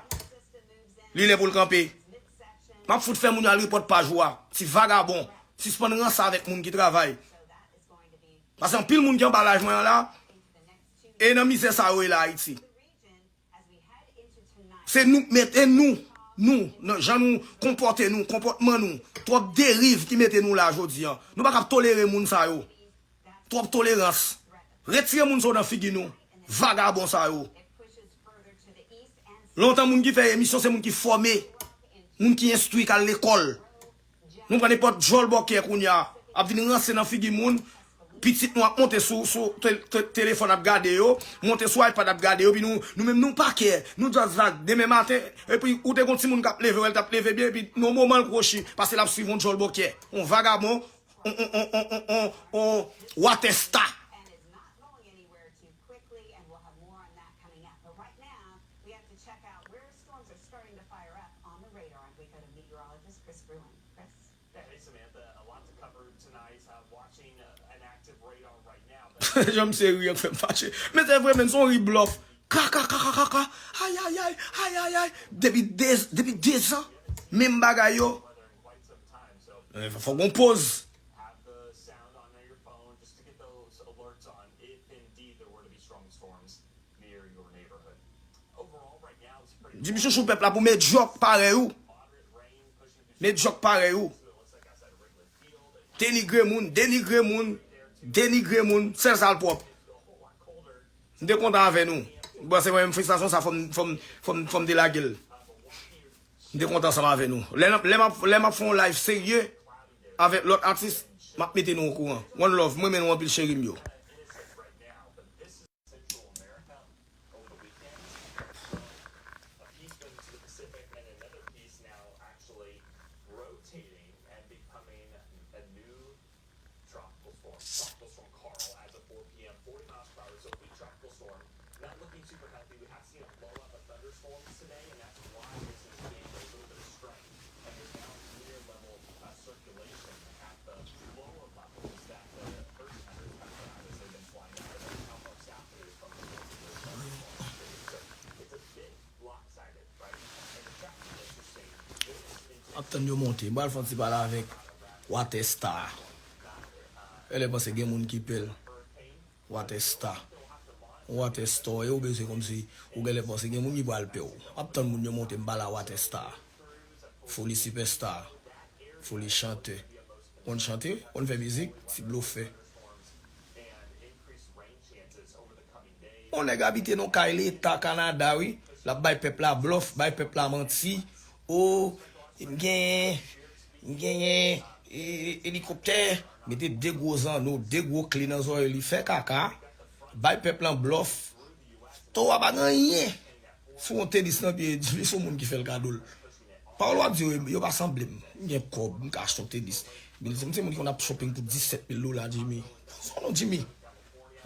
Li lè pou l kanpe. M ap fout fè moun yo al repòt paj ou a. Ti vagabon. Sispann ranse avèk moun ki travay. Paske anpil moun ki anba live mwen an la, e nan mizè sa yo ye la Ayiti. Se nou k mete nou, nou, nan jan nou konpòte nou, konpòtman nou, twòp deriv ki mete nou la jodi an. Nou pa kab tolere moun sa yo. Twòp tolerans. Retire moun sa yo nan figi nou. Vagabon sa yo. Lontan moun ki fè emisyon se moun ki fòme, moun ki enstwi, k al lekòl. Nou pran nenpòt djòl bòkyè kounye a, ap vin ranse nan figi moun. Pitit nou ap monte sou, sou te-, te-, telefòn ap gade yo, monte sou iPad ap gade yo, epi nou, nou menm nou pa kè, nou just vag. Demen maten, epi ou te gon timoun k ap leve, wè l t ap leve byen, epi nan moman l kwochi, paske l ap swiv yon djòl bòkyè, yon vagabon, yon, yon, yon, yon, yon, yon watèsta. Quickly, and we'll have more on that coming up. But right now, we have to check out where storms are starting to fire up on the radar, and we go to meteorologist Chris Bruen. Chris? Hey, Samantha, a lot to cover tonight. Uh, watching uh, an active radar right now. But Jan m se ri an k fè m fache. Men se vre, men se yon ri blòf. Ka, ka, ka, ka, ka, ka. Ay, ay, ay, ay, ay, ay. Depi de, depi dezan, menm bagay yo. Eh, fò gon poz. Have the sound on your phone just to get those alerts on if indeed there were to be strong storms near your neighborhood. Overall, right now, it's pretty Jimmy Chouchou, pèp la pou medyòk parèy ou. Medyòk parèy ou. Denigre moun, denigre moun, denigre moun. Sèl sa l pwòp. M te kontan avè nou. Bon, se mwen menm, felisitasyon sa, fò m, fò m, fò m, fò m delage l. M te kontan ansanm avè nou. Lè, lè m ap, lè m ap fè yon live serye avèk lòt atis, m ap mete nou okouran. One love, m renmen nou anpil, cheri m yo. Central America over the weekend. A piece went to the Pacific, and another piece now actually Ap tann yo monte. M pral fè yon ti pale avèk Water Star. Genlè panse gen moun ki pè l. Water Star. Water Star, e ou bezwen kòmsi ou genlè panse gen moun ki pral pè w. Ap tann moun yo monte, m pale a Water Star. Foli sipèsta. Foli chantè. Konn chante, konn fè mizik, ti blofè. Yon nèg abite nan kay leta Kanada, wi. L ap bay pèp la blòf, bay pèp la manti. O, m genyen, m genyen, e, elikoptè. Mete de gwo zanno, de gwo kle nan zòrèy li, fè kaka. Bay pèp lan blòf. Towa pa gen anyen. Sou yon tenis nan pye, li se yon moun ki fè l kado l. Pawòl w ap di yo, yo pa sanble m. M gen kòb, m ka achte yon tenis. Mil, m se moun ki konn ap shopping pou disèt mil dola, Jimmy. Son non, Jimmy.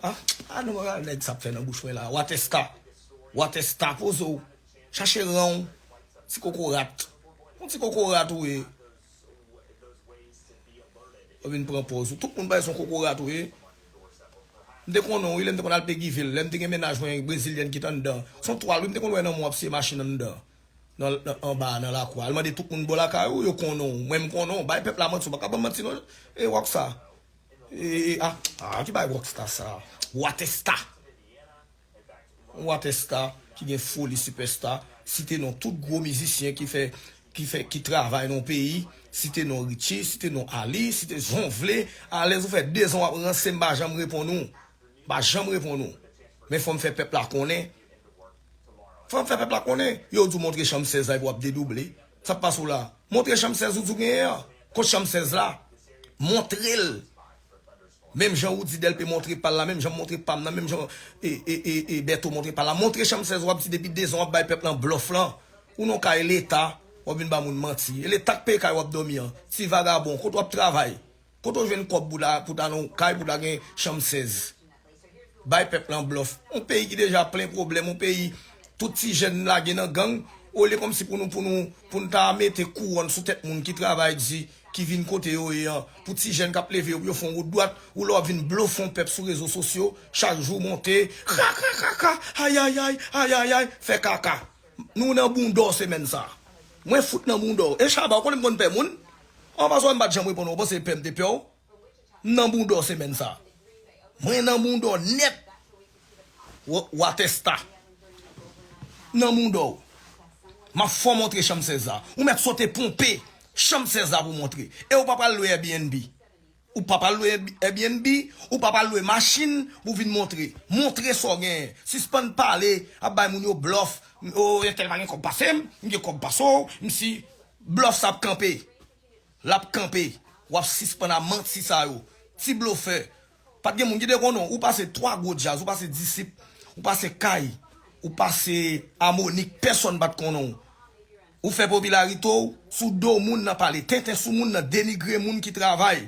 Ah, ah non, mwen nèg sa ap fè nan bouch mwen la. Watèsta. Watèsta, poze w. Chache ran w. Ti kokorat. Yon ti kokorat ou ye. Ou vin pran pòz ou. Tout moun bay son kokorat ou ye. M te konnen w, wi, lè m te konn al Peggyville. Lè m te gen mennaj mwen brezilyèn ki t anndan. Son twal, wi, m te konn wè nan mwen w ap siye machin anndan. Nan, nan, anba, nan lakou a. Al mande tout moun bò lakay ou, yo konnen w. Mwen, m konnen w. Bay pèp la manti, ou pa ka ban m manti, non. E wòk sa. E, e, a, a, ki bay wòk sta sa. Watèsta. Yon watèsta ki gen foli sipèsta, site non tout gwo mizisyen ki fè, ki fè, ki travay nan yon peyi, site non Richie, site non Ali, site jan w vle, alèz ou fè de zan w ap ranse m pa janm reponn ou, m pa janm reponn ou. Men fò m fè pèp la konnen. Fò m fè pèp la konnen. Yo di w montre chanm sèz la epi w ap dedouble. Sa k pase w la? Montre chanm sèz ou di w genyen an. Kot chanm sèz la? Montre l. Menm jan Roody Delpé montre pa l la, menm jan m montre pa m nan, menm jan, e, e, e, e, Bertho montre pa l la. Montre chanm sèz w ap di depi de zan w ap bay pèp lan blòf lan. Ou nan kay leta, w ap vin ba moun manti. E leta k peye kay w ap dòmi an. Ti vagabon, kote w ap travay? Kote w jwenn kòb pou ta, pou ta nan kay, pou ta gen chanm sèz? Bay pèp lan blòf. Yon peyi ki deja plen pwoblèm, yon peyi tout ti jèn lage nan gang, olye kòmsi pou nou, pou nou, pou n ta mete kouwòn sou tèt moun ki travay di, ki vin kote yo ye an, pou ti jèn k ap leve yo, pou yo fè yon wout dwat, ou lè w ap vin blofe yon pèp sou rezo sosyo, chak jou monte, kaka, kaka, ayayay, ayayay, fè kaka. Nou nan bounda w semèn sa. Mwen fout nan bounda w. E Shabba, ou konnen m konn pè moun? An paske m pa t janm reponn ou, ou panse pè m te pè w? M nan bounda w semèn sa. Mwen nan bounda w nèt. Wa-, Watèsta. Nan bounda w. M ap fè w montre chanm sèz la. Ou mèt sote ponpe chanm sèz la pou w montre. E ou pa pral lwe Airbnb. Ou pa pral lwe Airbnb, ou pa pral lwe machin pou vin montre. Montre sa w genyen. Sispann pale, ap bay moun yo blòf. O, entèl pa gen kòb pase m, m gen kòb pase w, m si blòf sa ap kanpe. L ap kanpe. W ap sispann a manti sa yo. Ti blofè. Pa t gen moun ki te konnen w. Ou pase twa gwo djaz, ou pase Disip, ou pase Kay, ou pase Amonik, pèsonn pa t konnen w. Ou fè popilarite w sou do moun nan, pale tenten sou moun nan, denigre moun ki travay.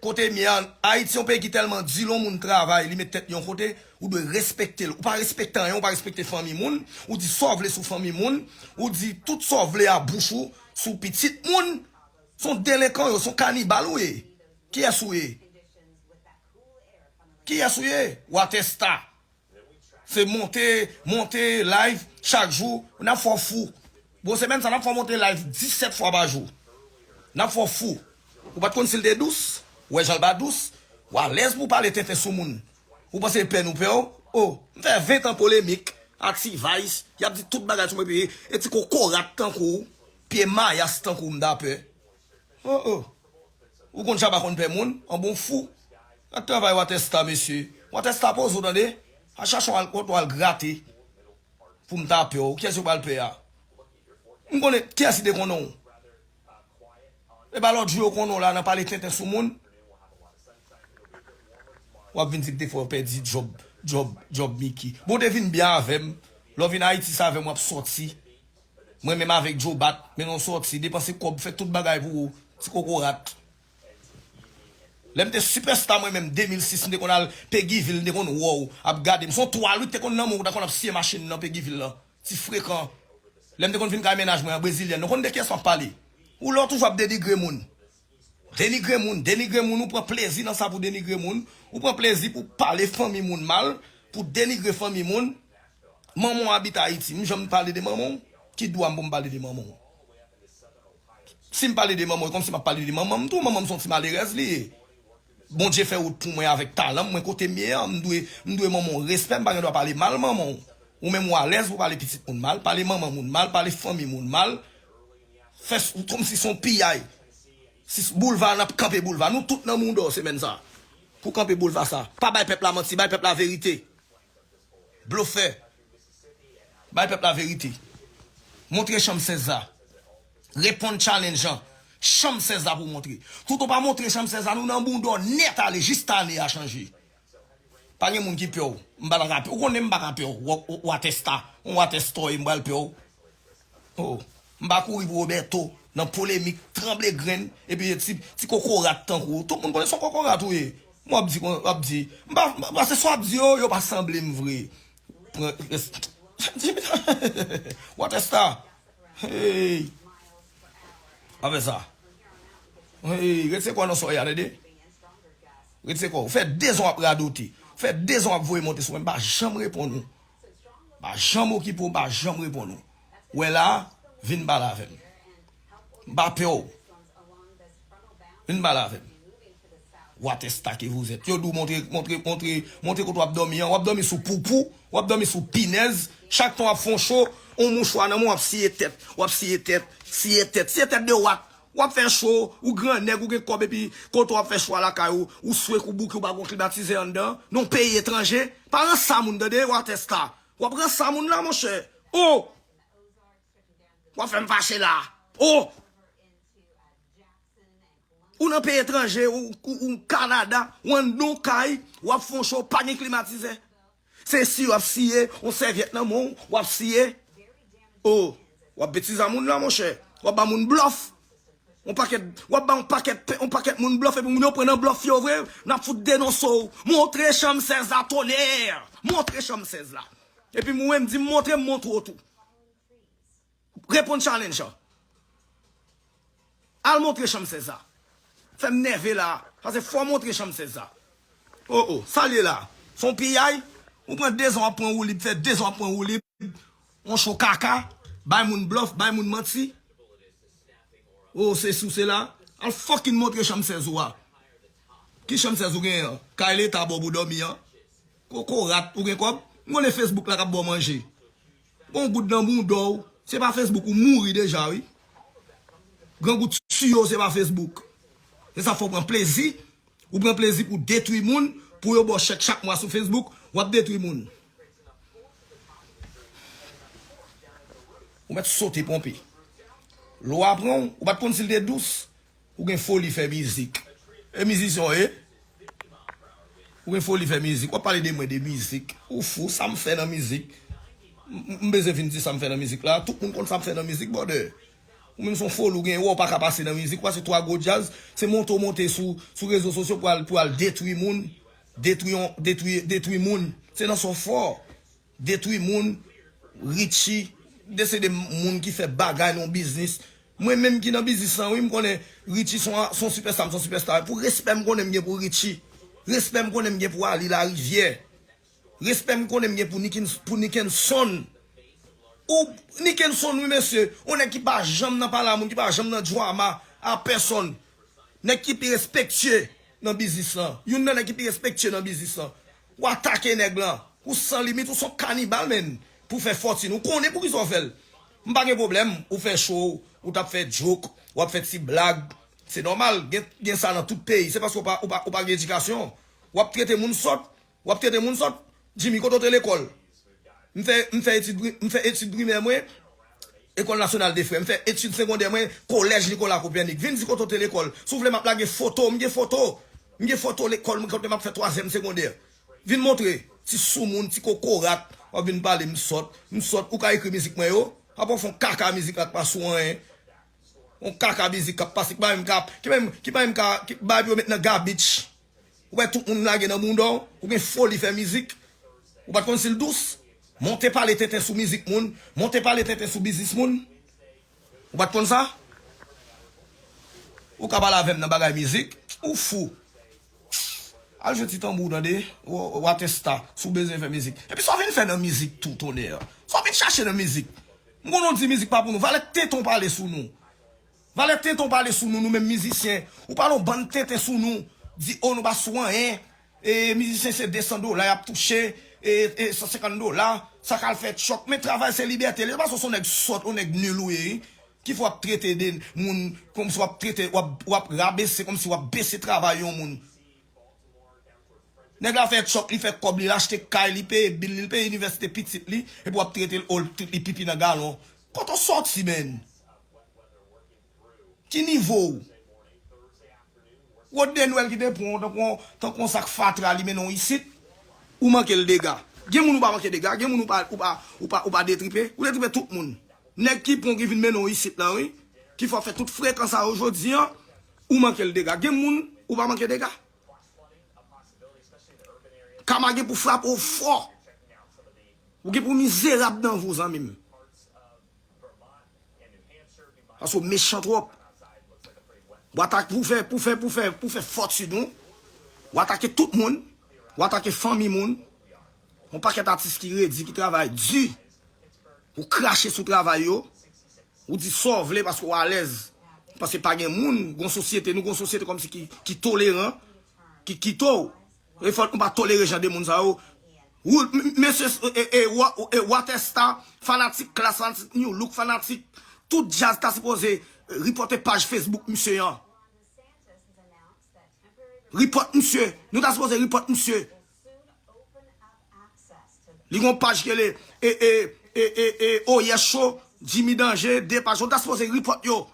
Kote m ye a, Ayiti yon peyi ki tèlman di lè yon moun travay, li met tèt li yon kote, ou dwe respekte l. Ou pa respekte anyen, ou pa respekte fanmi moun, ou di sa w vle sou fanmi moun, ou di tout sa w vle a bouch ou sou pitit moun. Se yon delenkan yo, se yon kanibal ou ye. Kiyès ou ye? Kiyès ou ye? Watèsta. Se monte, monte live chak jou. N ap fè w fou. Bon, semèn sa, n ap fè w monte live disèt fwa pa jou. N ap fè w fou. Ou pa t konn si l te dous? Ou wè jan l pa dous? Ou alèz pou w pale tenten sou moun. Ou panse pè nou pè w? O, m fè ven tan polemik ak T-Vice. Y ap di tout bagay sou mwen, epi e ti kokorat tankou w, pye mayas tankou w m ta pè. O, o. Ou konn Shabba konn pè moun, an bon fou. Gad travay Watèsta, mesye. Watèsta poze w tande. Al chache yon al, kote w al grate. Pou m ta pè w. Kiyès yo pral pè a? M konnen kiyès ki te konnen w. E pa lòt jou yo konnen w la nan pale tenten sou moun. W ap vin di m te fè w pèdi djòb, djòb, djòb Mickey. Bon, w te vin byen avè m. Lè w vin Ayiti, se avè m w ap sòti. Mwen menm avèk Joe Bat, men nou sòti, depanse kòb, fè tout bagay pou ou, ti kokorat. Lè m te sipèsta mwen menm, de mil sis, m te konn al Peguiville, m te konn wè w ap gade m. Se yon twal wi k te konn nan men w, w ta konn ap siye machin nan Peguiville lan. Ti frekan. Lè m te konn vin kay mennaj mwen an, brezilyèn, nou konn de kiyès m ap pale. Ou lè w toujou ap denigre moun. Denigre moun, denigre moun, ou pran plezi nan sa pou denigre moun. Ou pran plezi pou pale fanmi moun mal, pou denigre fanmi moun. Manman w abite Ayiti, m janm pale de manman w? Ki dwa m pou m pale de manman w? Si m pale de manman w, e kòmsi m ap pale de manman m tou. Manman m se yon ti malerèz li ye. Bondye fè wout pou mwen avèk talan m, mwen kote m ye an, m dwe, m dwe manman w respè, m pa gen dwa pale mal manman w. Ou menm ou alèz pou pale pitit moun mal, pale manman moun mal, pale fanmi moun mal. Fè s-, kòmsi se yon piyay. Si s-, boulva, n ap kanpe boulva. Nou tout nan mouda w semèn sa. Pou kanpe boulva sa. Pa bay pèp la manti, bay pèp la verite. Blofè. Bay pèp la verite. Montre chanm sèz la. Reponn challenge an. Chanm sèz la pou montre. Tout ou pa montre chanm sèz la, nou nan bounda w nèt ale jis ta ane a chanje. Pa gen moun ki pè w. M pa ta ka pè w. Ou konnen m pa ka pè w. Wa-, wa-, Watèsta. On Watèsta, m pral pè w. Oh. M pa kouri pou Roberto nan polemik, tranble grenn, epi ti, ti kokorat tankou w. Tout moun konnen se yon kokorat ou ye. M w ap di, w ap di. M pa, m pa, se sa w ap di yo, yo pa sanble m vre. Pran, Watèsta. Hey. Apre sa. Hey, retire kò w nan sòy a, tande? Retire kò w. Ou fè de zan w ap radote. Ou fè de zan w ap voye monte sou mwen. M pa janm reponn ou. M pa janm okipe w, m pa janm reponn ou. Ou wè la, vin pale avè m. M pa pè w. Vin pale avè m. Watèsta ke vous êtes. Yo di w montre, montre, montre, montre kote w ap dòmi an. W ap dòmi sou poupou, w ap dòmi sou pinèz. Chak tan w ap fè yon cho, yon mouchwa nan men w, w ap siye tèt, w ap siye tèt, siye tèt, siye tèt de wat. W ap fè cho, ou grannèg, ou gen kòb, epi kote w ap fè cho a lakay ou, ou swek, ou bouke, ou pa gon klimatizè anndan, nan yon peyi etranje. Pa ranse a moun, tande, Watèsta. W ap ranse a moun la, monchè. Oh! W ap fè m fache la. Oh! Ou nan peyi etranje, ou, ou, ou Kanada, ou anndan yon kay, w ap fè yon cho, pa gen klimatizè. Se si w ap siye, yon sèvyèt nan men w, w ap siye. Oh, w ap betize a moun la, monchè. W ap ba moun blòf. Yon pakèt, w ap ba yon pakèt, yon pakèt moun blòf, epi moun yo pran nan blòf yo vre, n ap fout denonse w. Montre chanm sèz la, tonè! Montre chanm sèz la. Epi mwen, m di m montre, m montre w tou. Reponn challenge an. Al montre chanm sèz la. Fè m nève la. Paske fò w montre chanm sèz la. Oh, oh, sa l ye la? Se yon piyay? Ou pran de zan w ap pran woulib, fè de zan w ap pran woulib. Yon cho kaka, bay moun blòf, bay moun manti. Oh, se sou se la. Al fucking montre chanm sèz ou a. Ki chanm sèz ou genyen an? Kay leta ba w pou dòmi an? Kokorat, ou gen kòb? M konnen Facebook la k ap ba w manje. Bon goud nan bounda w. Se pa Facebook, ou mouri deja, wi. Gran gout tiyo, se pa Facebook. Se sa fè w pran plezi. Ou pran plezi pou detwi moun, pou yo ba w chèk chak mwa sou Facebook, w ap detwi moun. Ou mèt sote ponpe. Lwa pran w, ou pa t konn si l te dous. Ou gen foli fè mizik. E mizisyen w ye? Ou gen foli fè mizik. W ap pale de mwen de mizik. Ou fou, sa m fè nan mizik? M, m, m bezwen vin di sa m fè nan mizik la. Tout moun konn sa m fè nan mizik, brother. Ou menm se yon foli ou gen, ou pa ka pase nan mizik, ou pase twa gwo djaz, se monte w monte sou, sou rezo sosyo pou al, pou al detwi moun, detwi yon, detwi, detwi moun. Se nan sa w fò. Detwi moun, Richie, de se de moun ki fè bagay nan yon biznis. Mwen menm ki nan biznis lan, wi, m konnen Richie se yon, se yon sipèsta, m se yon sipèsta. Pou respè m konnen m gen pou Richie, respè m konnen m gen pou Ali Larivière, respè m konnen m gen pou Nickens-, pou Nickenson. Ou, Nickenson, wi, mesye, yon nèg ki pa janm nan pale a moun, ki pa janm nan dwama a pèsonn. Nèg ki pi respektye nan biznis lan. Youn nan nèg ki pi respektye nan biznis lan. Ou atake nèg lan. Ou san limit, ou se yon kanibal, menn. Pou fè fòtin. Ou konnen poukisa w fè l. M pa gen pwoblèm. Ou fè cho, ou t ap fè joke, w ap fè ti blag. Se nòmal. Gen, gen sa nan tout peyi. Se paske w pa, ou pa, ou pa gen edikasyon. W ap trete moun sòt. W ap trete moun sòt. Jimmy, kote w te lekòl? M fè, m fè etid pri-, m fè etid primè mwen, École Nationale des Frères. M fè etid segondè mwen, Collège Nicolas Copernic. Vin di kote w te lekòl. Si w vle, m ap lage foto. M gen foto. M gen foto lekòl mwen kote m ap fè twazyèm segondè. Vin montre. Ti soumoun, ti kokorat. W ap vin pale m sòt. M sòt. Ou ka ekri mizik mwen yo. Apa w fè yon kaka mizik la k pa sou anyen. Yon kaka mizik k ap pase, ki pa menm ka, ki menm, ki pa menm ka, ki bay pou yo met nan gabich. Ou wè tout moun lage nan bounda w, ou gen foli fè mizik. Ou pa t konn si l dous. Monte pale tenten sou mizik moun, monte pale tenten sou biznis moun. Ou pa t konn sa? Ou ka pale avè m nan bagay mizik, ou fou. Al jwe ti tanbou w tande, w, w atesta, si w bezwen fè mizik. Epi sa w vin fè nan mizik tou, tonnè. Sa w vin chache nan mizik. M konn nou di mizik pa pou nou. Valè tenten w pale sou nou. Valè tenten w pale sou nou, nou menm mizisyen. Ou pale yon bann tenten sou nou. Di, o, nou pa sou anyen. E mizisyen se de san dola y ap touche. E, e san senkant dola. Sa k al fè tchòk. Men travay se libète. Li pa se yon nèg sòt, yon nèg nil ou ye, wi. Ki fè w ap trete de moun kòmsi w ap trete, w ap, w ap rabese, kòmsi w ap bese travay yon moun. Nèg la fè tchòk, li fè kòb li, l achte kay, li peye bil li, li peye inivèsite pitit li, epi w ap trete l, o, li pipi nan galon. Kote w sòti, menn? Ki nivo w? Wòd de Nwèl ki te pran w tankou, tankou yon sak fatra, li mennen w isit, ou manke l dega. Gen moun ou pa manke dega, gen moun ou pa, ou pa, ou pa, ou pa detripe, ou detripe tout moun. Nèg ki pran w ki vin mennen w isit la, wi, ki fè w fè tout frekan sa yo jodi an, ou manke l dega. Gen moun ou pa manke dega. Kama gen pou frape w fò. Ou gen pou mizerab nan vi w, zanmi m. Paske w mechan twòp. W atake pou fè, pou fè, pou fè, pou fè fòtin ou. W atake tout moun. W atake fanmi moun. Yon pakèt atis ki redi, ki travay di. Ou krache sou travay yo. Ou di sa w vle paske w alèz. Paske pa gen moun, gon sosyete, nou gon sosyete kòmsi ki, ki toleran, ki kite w. E fò nou pa tolere jan de moun sa yo. Ou, m-, mesye, e, e, e, wa-, e, Waterstar, fanatik Klass, fanatik Nu Look, fanatik tout djaz ta sipoze ripòte paj Facebook misye an. Ripòt misye. Nou ta sipoze ripòt misye. Li gon paj ki rele, e, e, e, e, e, Oyè Cho, Jimmy Danje, de paj. Nou ta sipoze ripòt yo.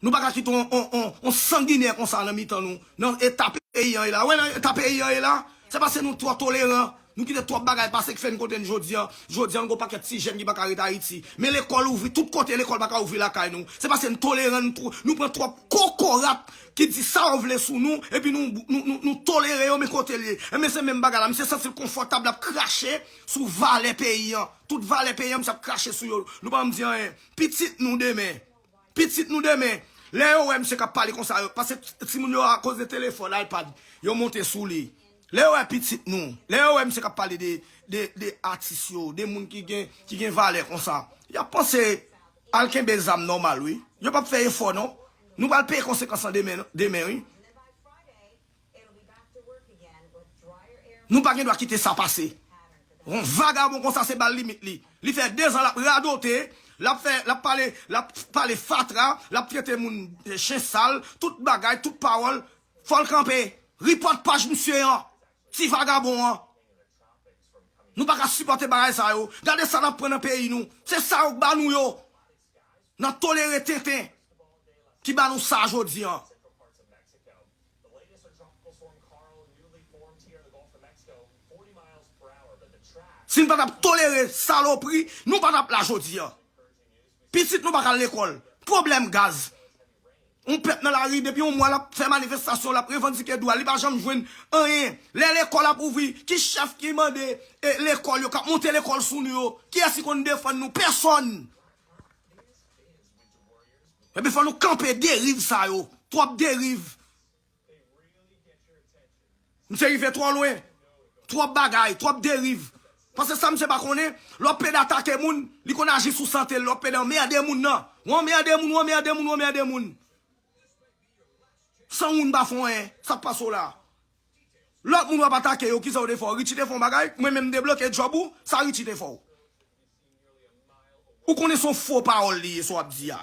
Nou pa ka kite on, on, on, on sanginè konsa nan mitan nou. Nan eta peyi an ye la. Wè nan eta peyi an ye la. Se paske nou twò toleran. Nou kite twòp bagay pase ki fè n kote n jodi an. Jodi an, nou gon pakèt ti jèn ki pa ka ret Ayiti. Men lekòl ouvri, tout kote lekòl pa ka ouvri lakay nou. Se paske n toleran, n twò, nou pran twòp kokorat ki di sa yo vle sou nou, epi nou, nou, nou, nou tolere yo, men kote l ye. Enben se menm bagay la, misye santi l konfòtab, l ap krache sou valè peyi an. Tout valè peyi an, misye ap krache sou yo. Nou pa janm di anyen. Pitit nou demen. Pitit nou demen. Lè yo wè misye k ap pale konsa, yo, paske t-, timoun yo akoz de telefòn, iPad, yo monte sou li. Lè yo wè pitit nou, lè yo wè misye k ap pale de, de, de atis yo, de moun ki gen, ki gen valè konsa, y ap panse al kenbe zam nòmal, wi. Yo p ap fè efò, non. Nou pral peye konsekans lan demen, demen, wi. Nou pa gen dwa kite sa pase. Yon vagabon konsa se ba l limit li. Li fè de zan l ap radote, l ap fè, l ap pale, l ap pale fatra, l ap trete moun, eh, chen sal, tout bagay, tout pawòl. Fò l kanpe. Ripòt paj misye an. Ti vagabon an. Nou pa ka sipòte bagay sa yo. Gade sa n ap pran nan peyi nou. Se sa yo k ba nou yo. N ap tolere tenten ki ba nou sa jodi an. Si n pa t ap tolere salopri, nou pa t ap la jodi an. Pitit nou pa ka al lekòl. Pwoblèm gaz. Yon pèp nan lari depi yon mwa l ap fè manifestasyon, l ap revandike dwa l, li pa janm jwenn anyen. Lè lekòl ap ouvri, ki chèf ki mande, e, lekòl yo, k ap monte lekòl sou nou yo? Kiyès ki konn defann nou? Pèsòn! Ebyen, fò nou kanpe deriv sa yo. Twòp deriv. Misye rive twò lwen. Twòp bagay, twòp deriv. Paske sa misye pa konnen, lè w ap pede atake moun, li konn aji sou sante l, lè w ap pede anmède moun nan. Ou anmède moun, ou anmède moun, ou anmède moun. San moun pa fè anyen, sa k pase w la? Lòt moun w ap atake yo, kisa yo te fè w? Richie te fè yon bagay, mwen menm m debloke djòb ou, sa Richie te fè w? Ou konnen se yon fo pawòl li ye, sa w ap di a.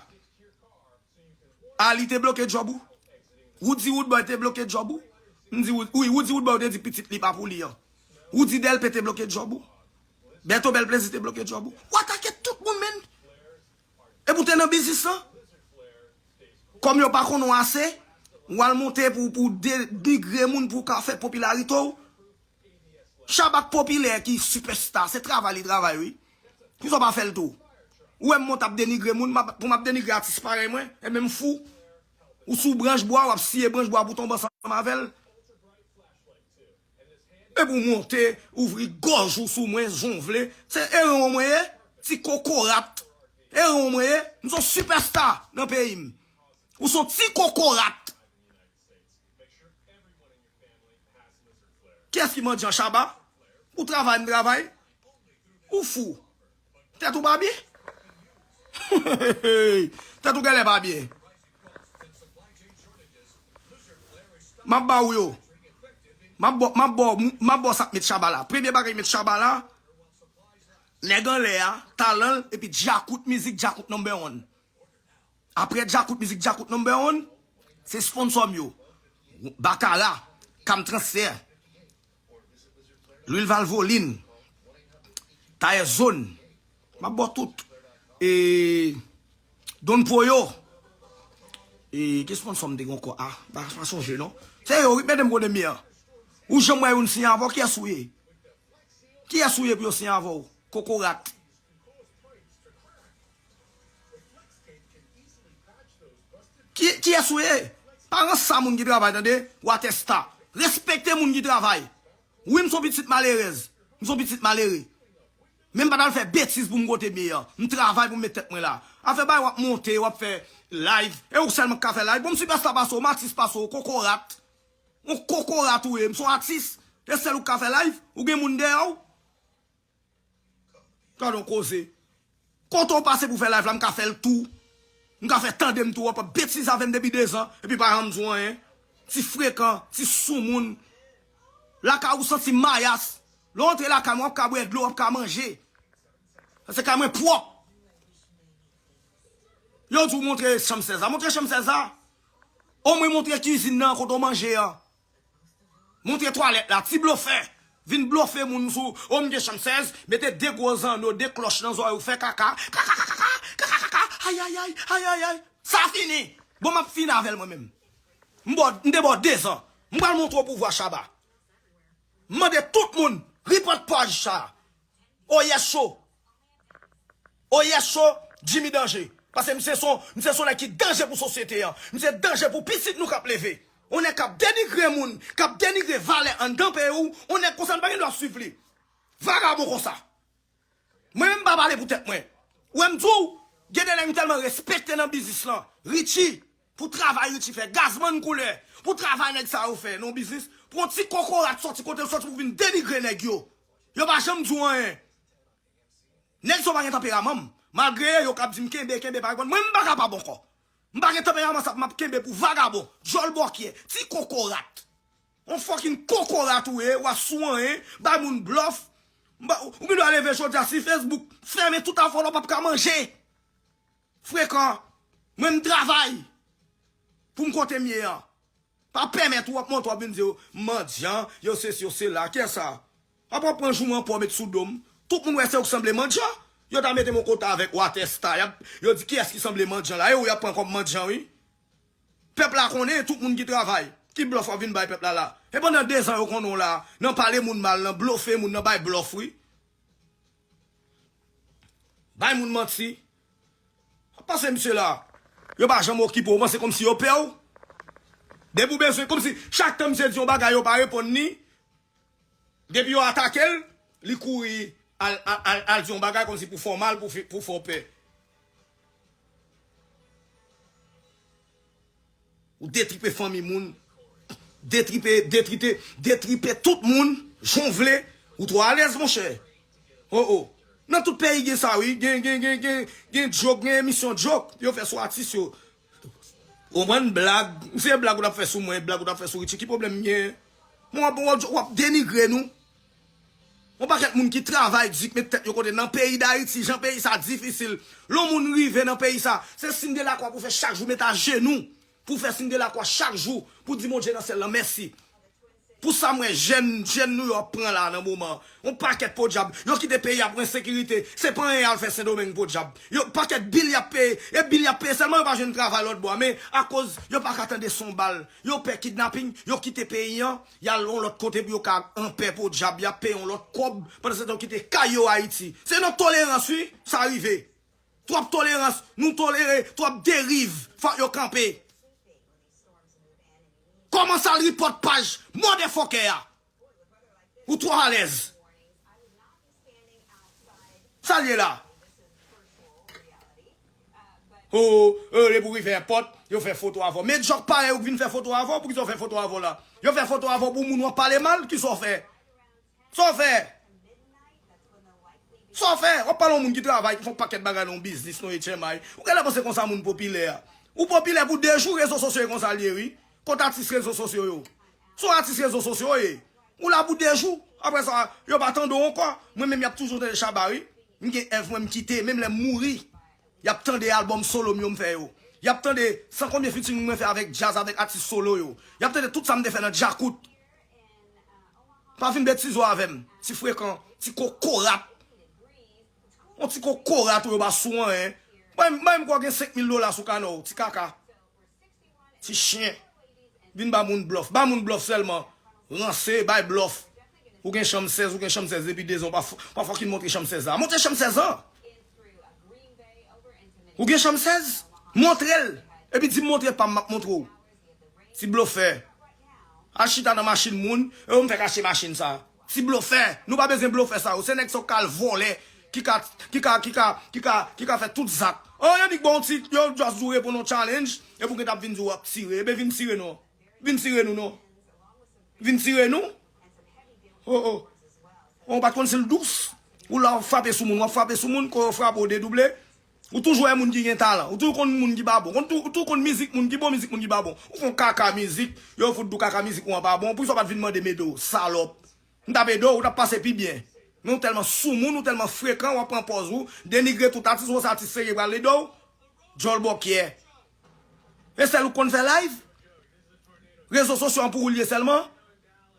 Ali te bloke djòb ou? Woody Woodboy te bloke djòb ou? M di, Wood-, wi, Woody Woodboy te di pitit li pa pou li an. Woody Delpé te bloke djòb ou? Berto Belplezi te bloke djòb ou? W atake tout moun, menn. Epi w te nan biznis lan. Kòm yo pa konnen w ase, w al monte pou, pou denigre moun, pou w ka fè popilarite w. Chabak popilè ki sipèsta, se travay li travay, wi. Kisa w pa fè l tou? Ou wè m monte ap denigre moun, m ap- pou m ap denigre atis parèy mwen, e menm fou. Ou sou branch bwa, w ap siye branch bwa pou tonbe ansanm avè l. Epi w monte, ouvri gòj ou sou mwen, jan w vle. Se eran w mwen ye, ti kokorat. Eran w mwen ye, m se yon sipèsta nan peyi m. Ou se yon ti kokorat. Kiyès ki mandyan Shabba? Ou travay, m travay. Ou fou. Tèt ou pa byen? Tèt ou genlè pa byen. M ap ba ou yo. M ap ba, m ap ba, m ap ba w sa k met Shabba la. Premye bagay ki met Shabba la, nèg anlè a, talan l, epi Djakout mizik, Djakout number one. Apre Djakout mizik, Djakout number one, se sponsò m yo. Bakara, Kam Transfè, Lwil Valvoline, Tayè Zòn. M ap ba w tout. E Don Poyo. E ki sponsò m te gen ankò? A, pa, pa sonje non. Se yo, wi, mete m kote m ye an. Ou janm wè youn siyen avè w, kiyès ou ye? Kiyès ou ye pou yo siyen avè w? Kokorat. Ki, kiyès ou ye? Pa ranse a moun ki travay, tande? Watèsta. Respekte moun ki travay. Wi, m se yon pitit malerèz. M se yon pitit malere. Men m pa t al fè betiz pou m kote m ye an. M travay pou m met tèt mwen la. Afè bay w ap monte, w ap fè live. E ou sèlman k ka fè live. Bon, m sipèsta pase w, m atis pase w, kokorat. Yon kokorat ou ye, m se yon atis. E sèl ou k ka fè live, ou gen moun dèyè w. Gade yon koze. Kote w pase pou fè live la, m ka fè l tou. M ka fè tande m tou, w ap ap betize avè m depi dezan, epi pa janm di w anyen. Ti frekan, ti soumoun. Lakay ou santi mayas. Lè w antre lakay mwen, w ap ka bwè dlo, w ap ka manje. Paske kay mwen pwòp. Yo di w montre chanm sèz la. Montre chanm sèz la. Omwen montre kizin nan kote w manje an. Montre twalèt la. Ti blofè. Vin blofe moun sou. O, m gen chanm sèz. Mete de gwo zanno, de klòch nan zòrèy ou, fè kaka. Kaka, kaka, kaka, kaka, kaka. Ayayay, ayayay. Sa fini. Bon, m ap fini avè l mwen menm. M bò, m te bò dezan. M pral montre w pouvwa Shabba. M mande tout moun, report paj sa. Oyè cho. Oyè cho, Jimmy danje. Paske misye se yon, misye se yon nèg ki danje pou sosyete an. Misye danje pou pitit nou k ap leve. Yon nèg k ap denigre moun, k ap denigre valè anndan peyi w. Yon nèg konsa, n pa gen dwa swiv li. Vagabon konsa. Mwen menm m pa pale pou tèt mwen. Ou wè m di w, gen de nèg m tèlman respekte nan biznis lan. Richie, pou travay Richie fè, Gazman koulè, pou travay nèg sa yo fè nan yon biznis, pou yon ti kokorat sòti kote l sòti pou vin denigre nèg yo. Yo pa janm di w anyen. Nèg sa yo pa gen tanperaman m. Malgre yo k ap di m kenbe, kenbe, pa reponn. Mwen, m pa kapab ankò. M pa gen tanperaman sa pou m ap kenbe pou vagabon, djòl bòkyè, ti kokorat. On fucking kokorat ou ye, w ap sou anyen, bay moun blòf. M ba- Ou gen dwa leve jodi a si Facebook fèmen tout afè w la, w p ap ka manje. Frekan, mwen m travay pou m kote m ye an. Pa pèmèt ou w ap monte w ap vin di yo, m mandyan, yo sesi, yo sela. Kiyès sa? Apre w pran jouman pa w met sou do m. Tout moun wè se ou k sanble mandyan. Yo ta mete m yon kote avèk Watèsta. Y ap, yo di kiyès ki sanble mandyan la. E ou y ap pran kòm mandyan, wi. Pèp la konnen tout moun ki travay, ki blòf w ap vin bay pèp la la. E pandan dezan yo konnen w la, nan pale moun mal, nan blofe moun, nan bay blòf, wi. Bay moun manti. Pase misye la. Yo pa janm okipe w, w panse kòmsi yo pè w. Depi w bezwen, kòmsi chak tan misye di yon bagay, yo pa reponn li. Depi yo atake l, li kouri al, al, al, al di yon bagay kòmsi pou fè w mal, pou fè, pou fè w pè. Ou detripe fanmi moun, detripe, detrite, detripe tout moun, jan w vle, ou twò alèz, monchè. Oh, oh. Nan tout peyi gen sa, wi. Gen, gen, gen, gen, gen djok, gen emisyon djok yo fè sou atis yo. Ou konprann blag. Si se blag ou t ap fè sou mwen, blag ou t ap fè sou Richie, ki pwoblèm m gen? Mwen w ap, w ap, w ap denigre nou. Yon pakèt moun ki travay di, k met tèt yo kote nan peyi Dayiti, jan peyi sa difisil. Lè yon moun rive nan peyi sa, se siy de lakwa pou fè chak jou, met ajenou pou fè siy de lakwa chak jou, pou di Bondye nan syèl lan mèsi. Pou sa m wè jèn, jèn nou yo ap pran la nan moman. Yon pakèt podyab. Yo kite peyi a pou ensekirite. Se pa anyen y al fè Sendomeng podyab. Yo pakèt bil y ap peye. E bil y ap peye sèlman yo pa jwenn travay lòt bò. Men akoz yo pa ka tande son bal. Yo pè kidnaping. Yo kite peyi an. Y al yon lòt kote pou yo ka anpè podyab. Y ap peye yon lòt kòb. Pandan se tan yo kite kay yo Ayiti. Se nan tolerans wi sa rive. Twòp tolerans, nou tolere twòp deriv. Fòk yo kanpe. Kòmanse al report paj motherfucker a. Ou twò alèz. Sa l ye la? O, o, depi w rive èpòt, yo fè foto avè w. Men djòk parèy ou k vin fè foto avè w, poukisa yo fè foto avè w la? Yo fè foto avè w pou moun w ap pale mal, kisa w fè? Sa w fè? Sa w fè? W ap pale yon moun ki travay, ki fè yon pakèt bagay nan yon biznis, nan H M I. Ou genlè panse konsa moun popilè a. Ou popilè pou de jou, rezo sosyo e konsa l ye, wi. Kot atis rezo sosyo yo? Se yon atis rezo sosyo w ye. Ou la pou de jou. Apre sa, yo pa tande w ankò. Mwen menm, y ap toujou tande Shabba, wi. M gen èv mwen, m kite, menm lè m mouri. Y ap tande albòm solo m yo m fè yo. Y ap tande san konbyen featuring mwen fè avèk djaz, avèk atis solo yo. Y ap tande tout sa m te fè nan Djakout. Pa vin betize w avè m. Ti frekan, ti kokorat. Yon ti kokorat ou yo pa sou anyen. Bay m, bay m kwè w gen senk mil dola sou kanè w, ti kaka. Ti chen. Vin ba moun blòf. Ba moun blòf sèlman. Ranse, bay blòf. Ou gen chanm sèz, ou gen chanm sèz depi de zan, w pa f-, pa fòkin montre chanm sèz la. Montre chanm sèz lan. Ou gen chanm sèz? Montre l. Epi di m montre pa m, m ap montre w. Ti blofè. Al chita nan machin moun, e yo m fè kache machin sa. Ti blofè. Nou pa bezwen blofè sa yo. Se nèg sa yo k al vòlè, ki ka, ki ka, ki ka, ki ka, ki ka fè tout zak. An, yo di k ba w ti, yo just di w reponn yon challenge, epi w gentan ap vin di w ap tire. Ebyen vin tire non. Vin tire nou non. Vin tire nou. O, o. Ou pa t konn si l dous. Ou la w ap frape sou moun, w ap frape sou moun, kou yo frape w dedouble. Ou toujou wè moun ki gen talan. Ou toujou konn moun ki pa bon. Konn tou, ou toujou konn mizik moun ki bon, mizik moun ki pa bon. Ou fè yon kaka mizik, yo fout di w kaka mizik ou an pa bon. Poukisa w pa t vin mande m ede w, salòp? M t ap ede w, ou t ap pase pi byen. Men ou tèlman soumoun, ou tèlman frekan, w ap pran pòz ou, denigre tout atis, ou wè se atis serye pral ede w. Djòl bòkyè. E sèl ou k konn fè live? Rezo sosyo an pou ou l ye sèlman?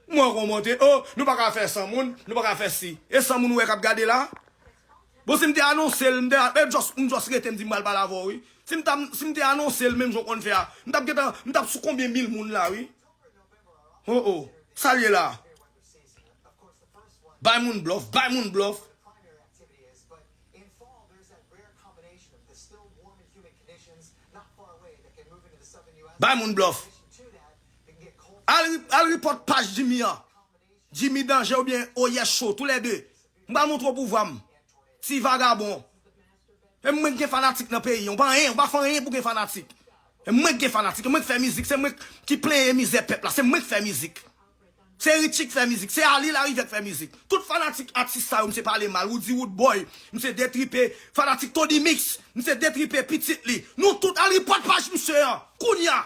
Mwen kòmante, o, nou pa ka fè san moun, nou pa ka fè si. E san moun ou wè k ap gade la? Bon, si m te anonse l, m te, e, just, m just rete, m di m pral pale avè w, wi. Si m ta, si m te anonse l, menm jan w konn fè a, m t ap gentan, m t ap sou konbyen mil moun la, wi. O, o. Sa l ye la? Bay moun blòf, bay moun blòf. Bay moun blòf. Al, al report paj Jimmy an. Jimmy Danje oubyen Oyè Cho, toulède. M pral montre w pouvwa m. Ti vagabon. E mwen k gen fanatik nan peyi an. Ou pa anyen, ou pa fè anyen pou gen fanatik. E mwen k gen fanatik, e mwen k fè mizik, se mwen ki plenyen mizè pèp la, se mwen k fè mizik. Se Richie k fè mizik, se Ali Larivière k fè mizik. Tout fanatik atis sa yo, misye pale mal, Roody Roodboy, misye detripe, fanatik Tony Mix, misye detripe pitit li. Nou tout al report paj misye an, kounya.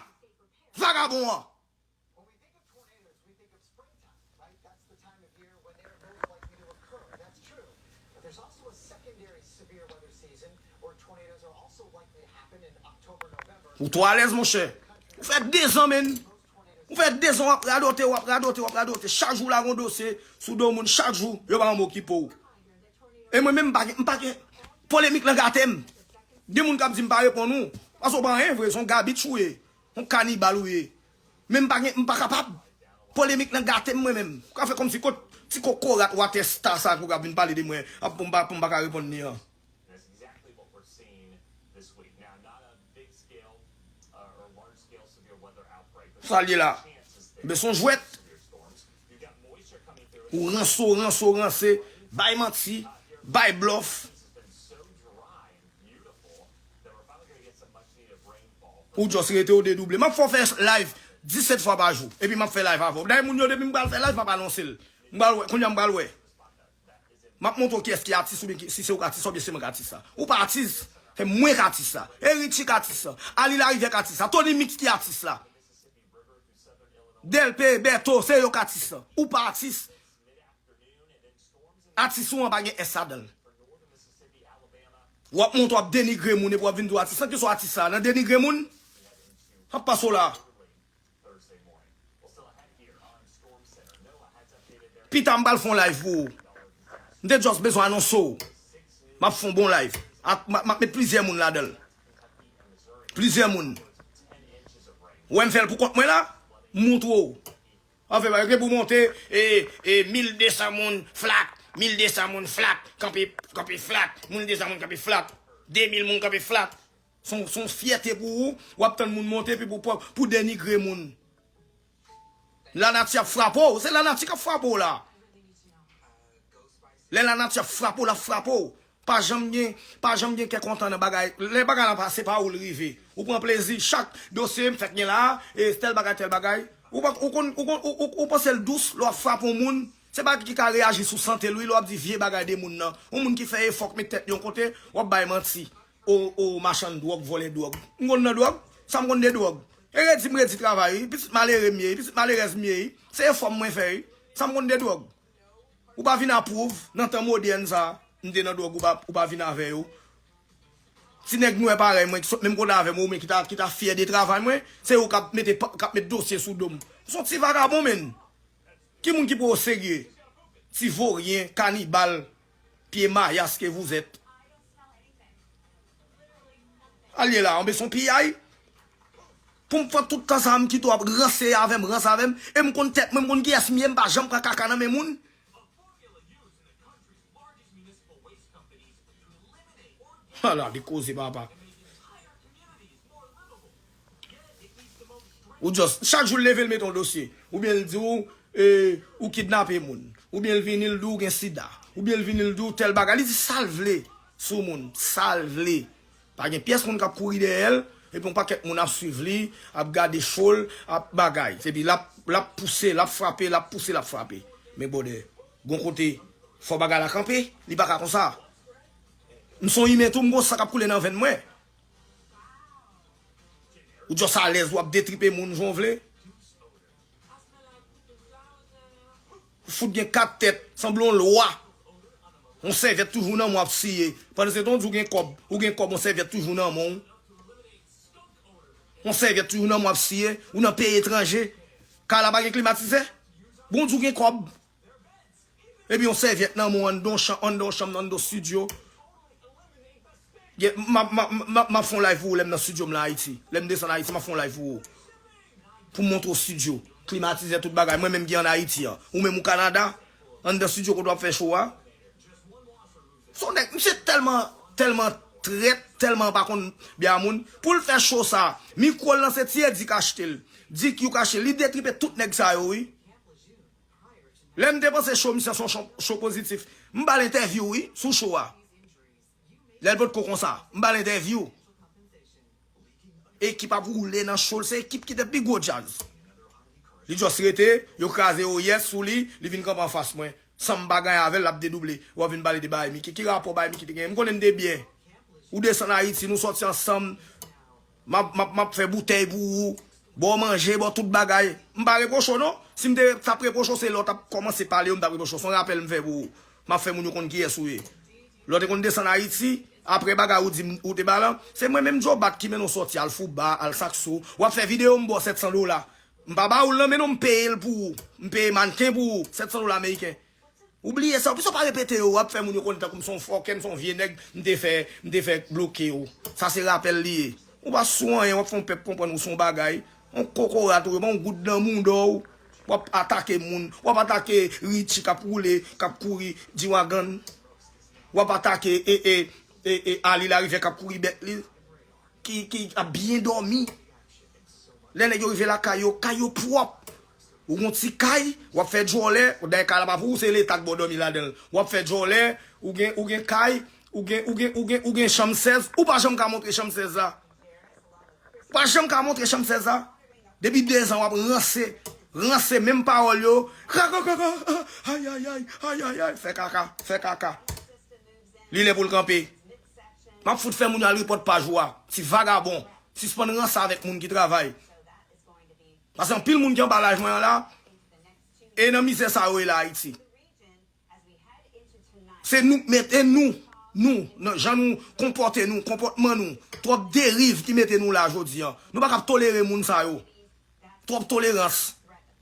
Vagabon an. Ou twò alèz, monchè. Ou fè dezan, menn. Ou fè dezan w ap radote, w ap radote, w ap radote. Chak jou w lage yon dosye sou do moun, chak jou, yo pa janm okipe w. E mwen menm, m pa gen, m pa gen, polemik lan gate m. Gen moun k ap di m pa reponn ou, paske w pa anyen vre, se yon gabitch ou ye, yon kanibal ou ye. Men m pa gen, m pa kapab. Polemik lan gate m mwen menm. Ou ka fè kòmsi kot ti kokorat watèsta sa pou k ap vin pale de mwen, ap pou m pa, pou m pa ka reponn li an. Sa l ye la? Men se yon jwèt. Ou ranse, w ranse, w ranse, bay manti, bay blòf. Ou just rete w dedouble. M ap fè w fè live disèt fwa pa jou. Epi m ap fè live avè w. Dayè moun yo, depi m pral fè live, m ap anonse l. M pral wè, kounye a m pral wè. M ap montre w kiyès ki atis oubyen ki, si se ou k atis la oubyen se mwen k atis la. Ou pa atis. Se mwen k atis la. E Richie k atis la. Ali Larivière k atis la. Tony Mix ki atis la. Delpe, Bèto, se yo k atis la. Ou pa atis. Atis ou an pa gen S ladan l. W ap monte, w ap denigre moun epi w ap vin di w atis. Nan ki sa w atis la? Nan denigre moun? M ap pase w la. Pita m pral fè yon live pou ou. M te just bezwen anonse w. M ap fè yon bon live. Ak, m ap, m ap met plizyè moun ladan l. Plizyè moun. Ou wè m fè l pou kont mwen la? M montre w. Anfen, yo gen pou monte, e, e, mil de san moun flat, mil de san moun flat, kanpe, kanpe flat, mil de san moun kanpe flat. De mil moun kanpe flat. Se yon, se yon fyète pou ou, w ap tann moun monte epi pou, pou, pou denigre moun. Lanati ap frape w, se lanati k ap frape w la. Lè lanati ap frape w, l ap frape w. Pa janm gen, pa janm gen kè kontan nan bagay. Lè bagay la pase pa ou l rive. Ou pran plezi, chak dosye m fèk gen la, e tèl bagay, tèl bagay. Ou pa, ou konn, ou konn, ou, ou, ou panse l dous, lè w ap frape yon moun, se bagay ki ka reyaji sou sante l, wi, lè w ap di vye bagay de moun nan. Yon moun ki fè efò, k met tèt li yon kote, w ap bay manti. O, o, machann dwòg, vòlè dwòg. M konn nan dwòg? Sa m konn de dwòg? E redi m redi travay, wi. Pitit malere m ye, wi. Pitit malerèz m ye, wi. Se efò m mwen fè, wi. Sa m konn de dwòg? Ou pa vin apwouv, nan tan modèn sa, m te nan dwòg, ou pa, ou pa vin avè yo. Ti nèg nwè parèy mwen, ki sot menm kote avè m, oubyen ki ta, ki ta fyè de travay mwen, se yo k ap mete, k ap met dosye sou do m. Se yon ti vagabon, menn. Ki moun ki pran w serye? Ti voryen, kanibal, pye mayas ke vous êtes. Al ye la, anben se yon piyay. Pou m fè tout tan sa a, m kite w ap ranse avè m, ranse avè m. E m konn tèt mwen, m konn kiyès m ye, m pa janm pran kaka nan men moun. Ala de koze, papa. Ou just, chak jou l leve, l mete yon dosye. Oubyen l di w, e, ou kidnape moun. Oubyen l vini, l di w gen sida. Oubyen l vini, l di w tèl bagay. Li di sa l vle sou moun. Sa l vle. Pa gen pyès moun k ap kouri dèyè l. Epi yon pakèt moun ap swiv li, ap gade cho l, ap bagay. Epi l ap, l ap pouse, l ap frape, l ap pouse, l ap frape. Men bwodè, gon kote, fò bagay la kanpe. Li pa ka konsa. M se yon imen tou, m gon san k ap koule nan venn mwen. Ou just alèz, w ap detripe moun jan w vle. Fout gen kat tèt, sanble yon lwa. Yon sèvyèt toujou nan men w ap siye. Pandan se tan w di w gen kòb, ou gen kòb, yon sèvyèt toujou nan men w. Yon sèvyèt toujou nan men w ap siye, ou nan peyi etranje. Kay la pa gen klimatizè? Bon, w di w gen kòb. Epi yon sèvyèt nan men w anndan yon chanm, anndan yon chanm, anndan yon estidyo. Gen, m ap, m ap, m ap, m ap fè yon live pou ou lè m nan estidyo m la Ayiti. Lè m desann Ayiti, m ap fè yon live pou ou. Pou m montre w estidyo. Klimatizè, tout bagay. Mwen menm ki ann Ayiti an. Ou menm ou Kanada. Anndan estidyo kote w ap fè cho a. Se yon nèg, misye tèlman, tèlman trèt, tèlman pa konn byen a moun. Pou l fè cho sa, mikwo l lan se Ti Edi k achte l. Di Q k achte l. Li detripe tout nèg sa yo, wi. Lè m te panse cho misye se yon cho, cho pozitif, m ba l entèvyou, wi, sou cho a. Lè l potko konsa, m ba l entèvyou. Ekip ap woule nan cho l, se ekip ki te pi gwo djaz. Li just rete, yo kraze oyès sou li, li vin kanpe anfas mwen. San m pa gen anyen avè l, l ap dedouble. W ap vin pale de Baymiki. Ki rapò Baymiki te genyen? M konnen n te byen. Ou desann Ayiti, nou sòti ansanm. M ap, m ap, m ap fè boutèy pou ou. Ba w manje, ba w tout bagay. M pa repwoche w non. Si m te t ap repwoche w, se lè w t ap kòmanse pale yo, m t ap repwoche w. Se yon rapèl m fè pou ou. M ap fè moun yo konn kiyès ou ye. Lè w te konn desann Ayiti, apre bagay ou di m, ou te ba lan, se mwen menm Joe Bat ki mennen w sòti, al Fouba, al Saxo. W ap fè videyo, m ba w sèt san dola. M pa ba ou l nan men non, m peye l pou ou. M peye mannken pou ou, sèt san dola ameriken. Ou bliye sa, poukisa w pa repete yo, w ap fè moun yo konnen tankou m se yon fòkè, m se yon vye nèg, m te fè, m te fè bloke yo. Sa se rapèl li ye. Ou pa sou anyen, w ap fè yon pèp konprann ou se yon bagay. Yon kokorat ou ye, pa yon goud nan mouda w. W ap atake moun, w ap atake Richie k ap woule, k ap kouri G-Wagon. W ap atake e, e, e, e, Ali Larivière k ap kouri bèt li. Ki, ki ap byen dòmi. Lè nèg yo rive lakay yo, kay yo pwòp. Ou gon ti kay, w ap fè djòlè, dayè kay la pa pou ou, se leta k ba w dòmi ladan l. W ap fè djòlè, ou gen, ou gen kay, ou gen, ou gen, ou gen, ou gen chanm sèz, ou pa janm ka montre chanm sèz la. Ou pa janm ka montre chanm sèz la. Depi dezan w ap ranse, ranse menm pawòl yo. Kaka, kaka, ayayay, ayayay, fè kaka, fè kaka. Li lè pou l kanpe. M ap fout fè moun yo al repòt paj ou a. Ti vagabon. Sispann ranse avèk moun ki travay. Paske anpil moun ki anba laj mwen an la, e nan mizè sa yo ye la Ayiti. Se nou k mete nou, nou, nan jan nou konpòte nou, konpòtman nou, twòp deriv ki mete nou la jodi an. Nou pa kab tolere moun sa yo. Twòp tolerans.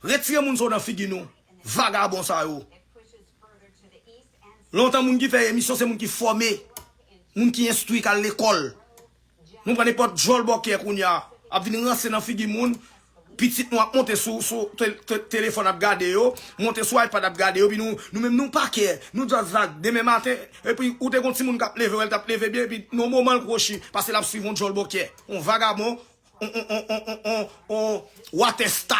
Retire moun sa yo nan figi nou. Vagabon sa yo. Lontan moun ki fè emisyon se moun ki fòme. Moun ki enstwi k al lekòl. Nou pran nenpòt djòl bòkyè kounye a. Ap vin ranse nan figi moun. Pitit nou ap monte sou, sou te- te- telefòn ap gade yo, monte sou iPad ap gade yo, epi nou, nou menm nou pa kè, nou just vag demen maten, epi ou te gon timoun k ap leve, wè l t ap leve byen, epi nan moman l kwochi, paske l ap swiv yon djòl bòkyè, yon vagabon, yon, yon, yon, yon, yon, yon, yon watèsta.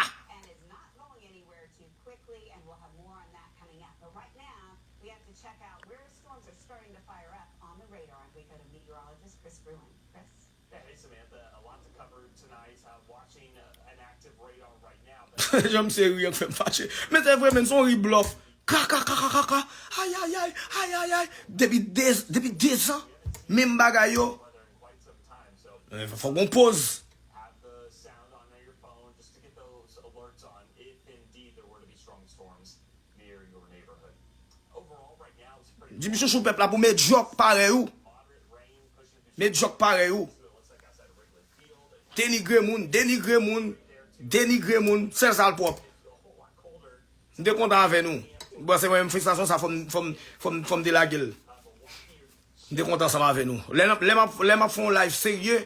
Jan misye ri an k fè m fache. Men se vre, men se yon ri blòf. Ka, ka, ka, ka, ka, ka. Ay, ay, ay, ay, ay, ay. Depi de, depi de zan, menm bagay yo. Eh, fò gon poz. Jimmy Chouchou, pèp la pou medyòk parèy ou. Medyòk parèy ou. Denigre moun, denigre moun, denigre moun, sèl sa l pwòp. M te kontan avè nou. Bon, se mwen menm, felisitasyon sa, fò m, fò m, fò m, fò m te lage l. M te kontan ansanm avè nou. Lè n ap, lè m ap, lè m ap fè yon live serye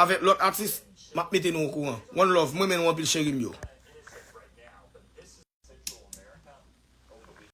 avèk lòt atis, m ap mete nou okouran. One love, mwen renmen nou anpil cheri m yo.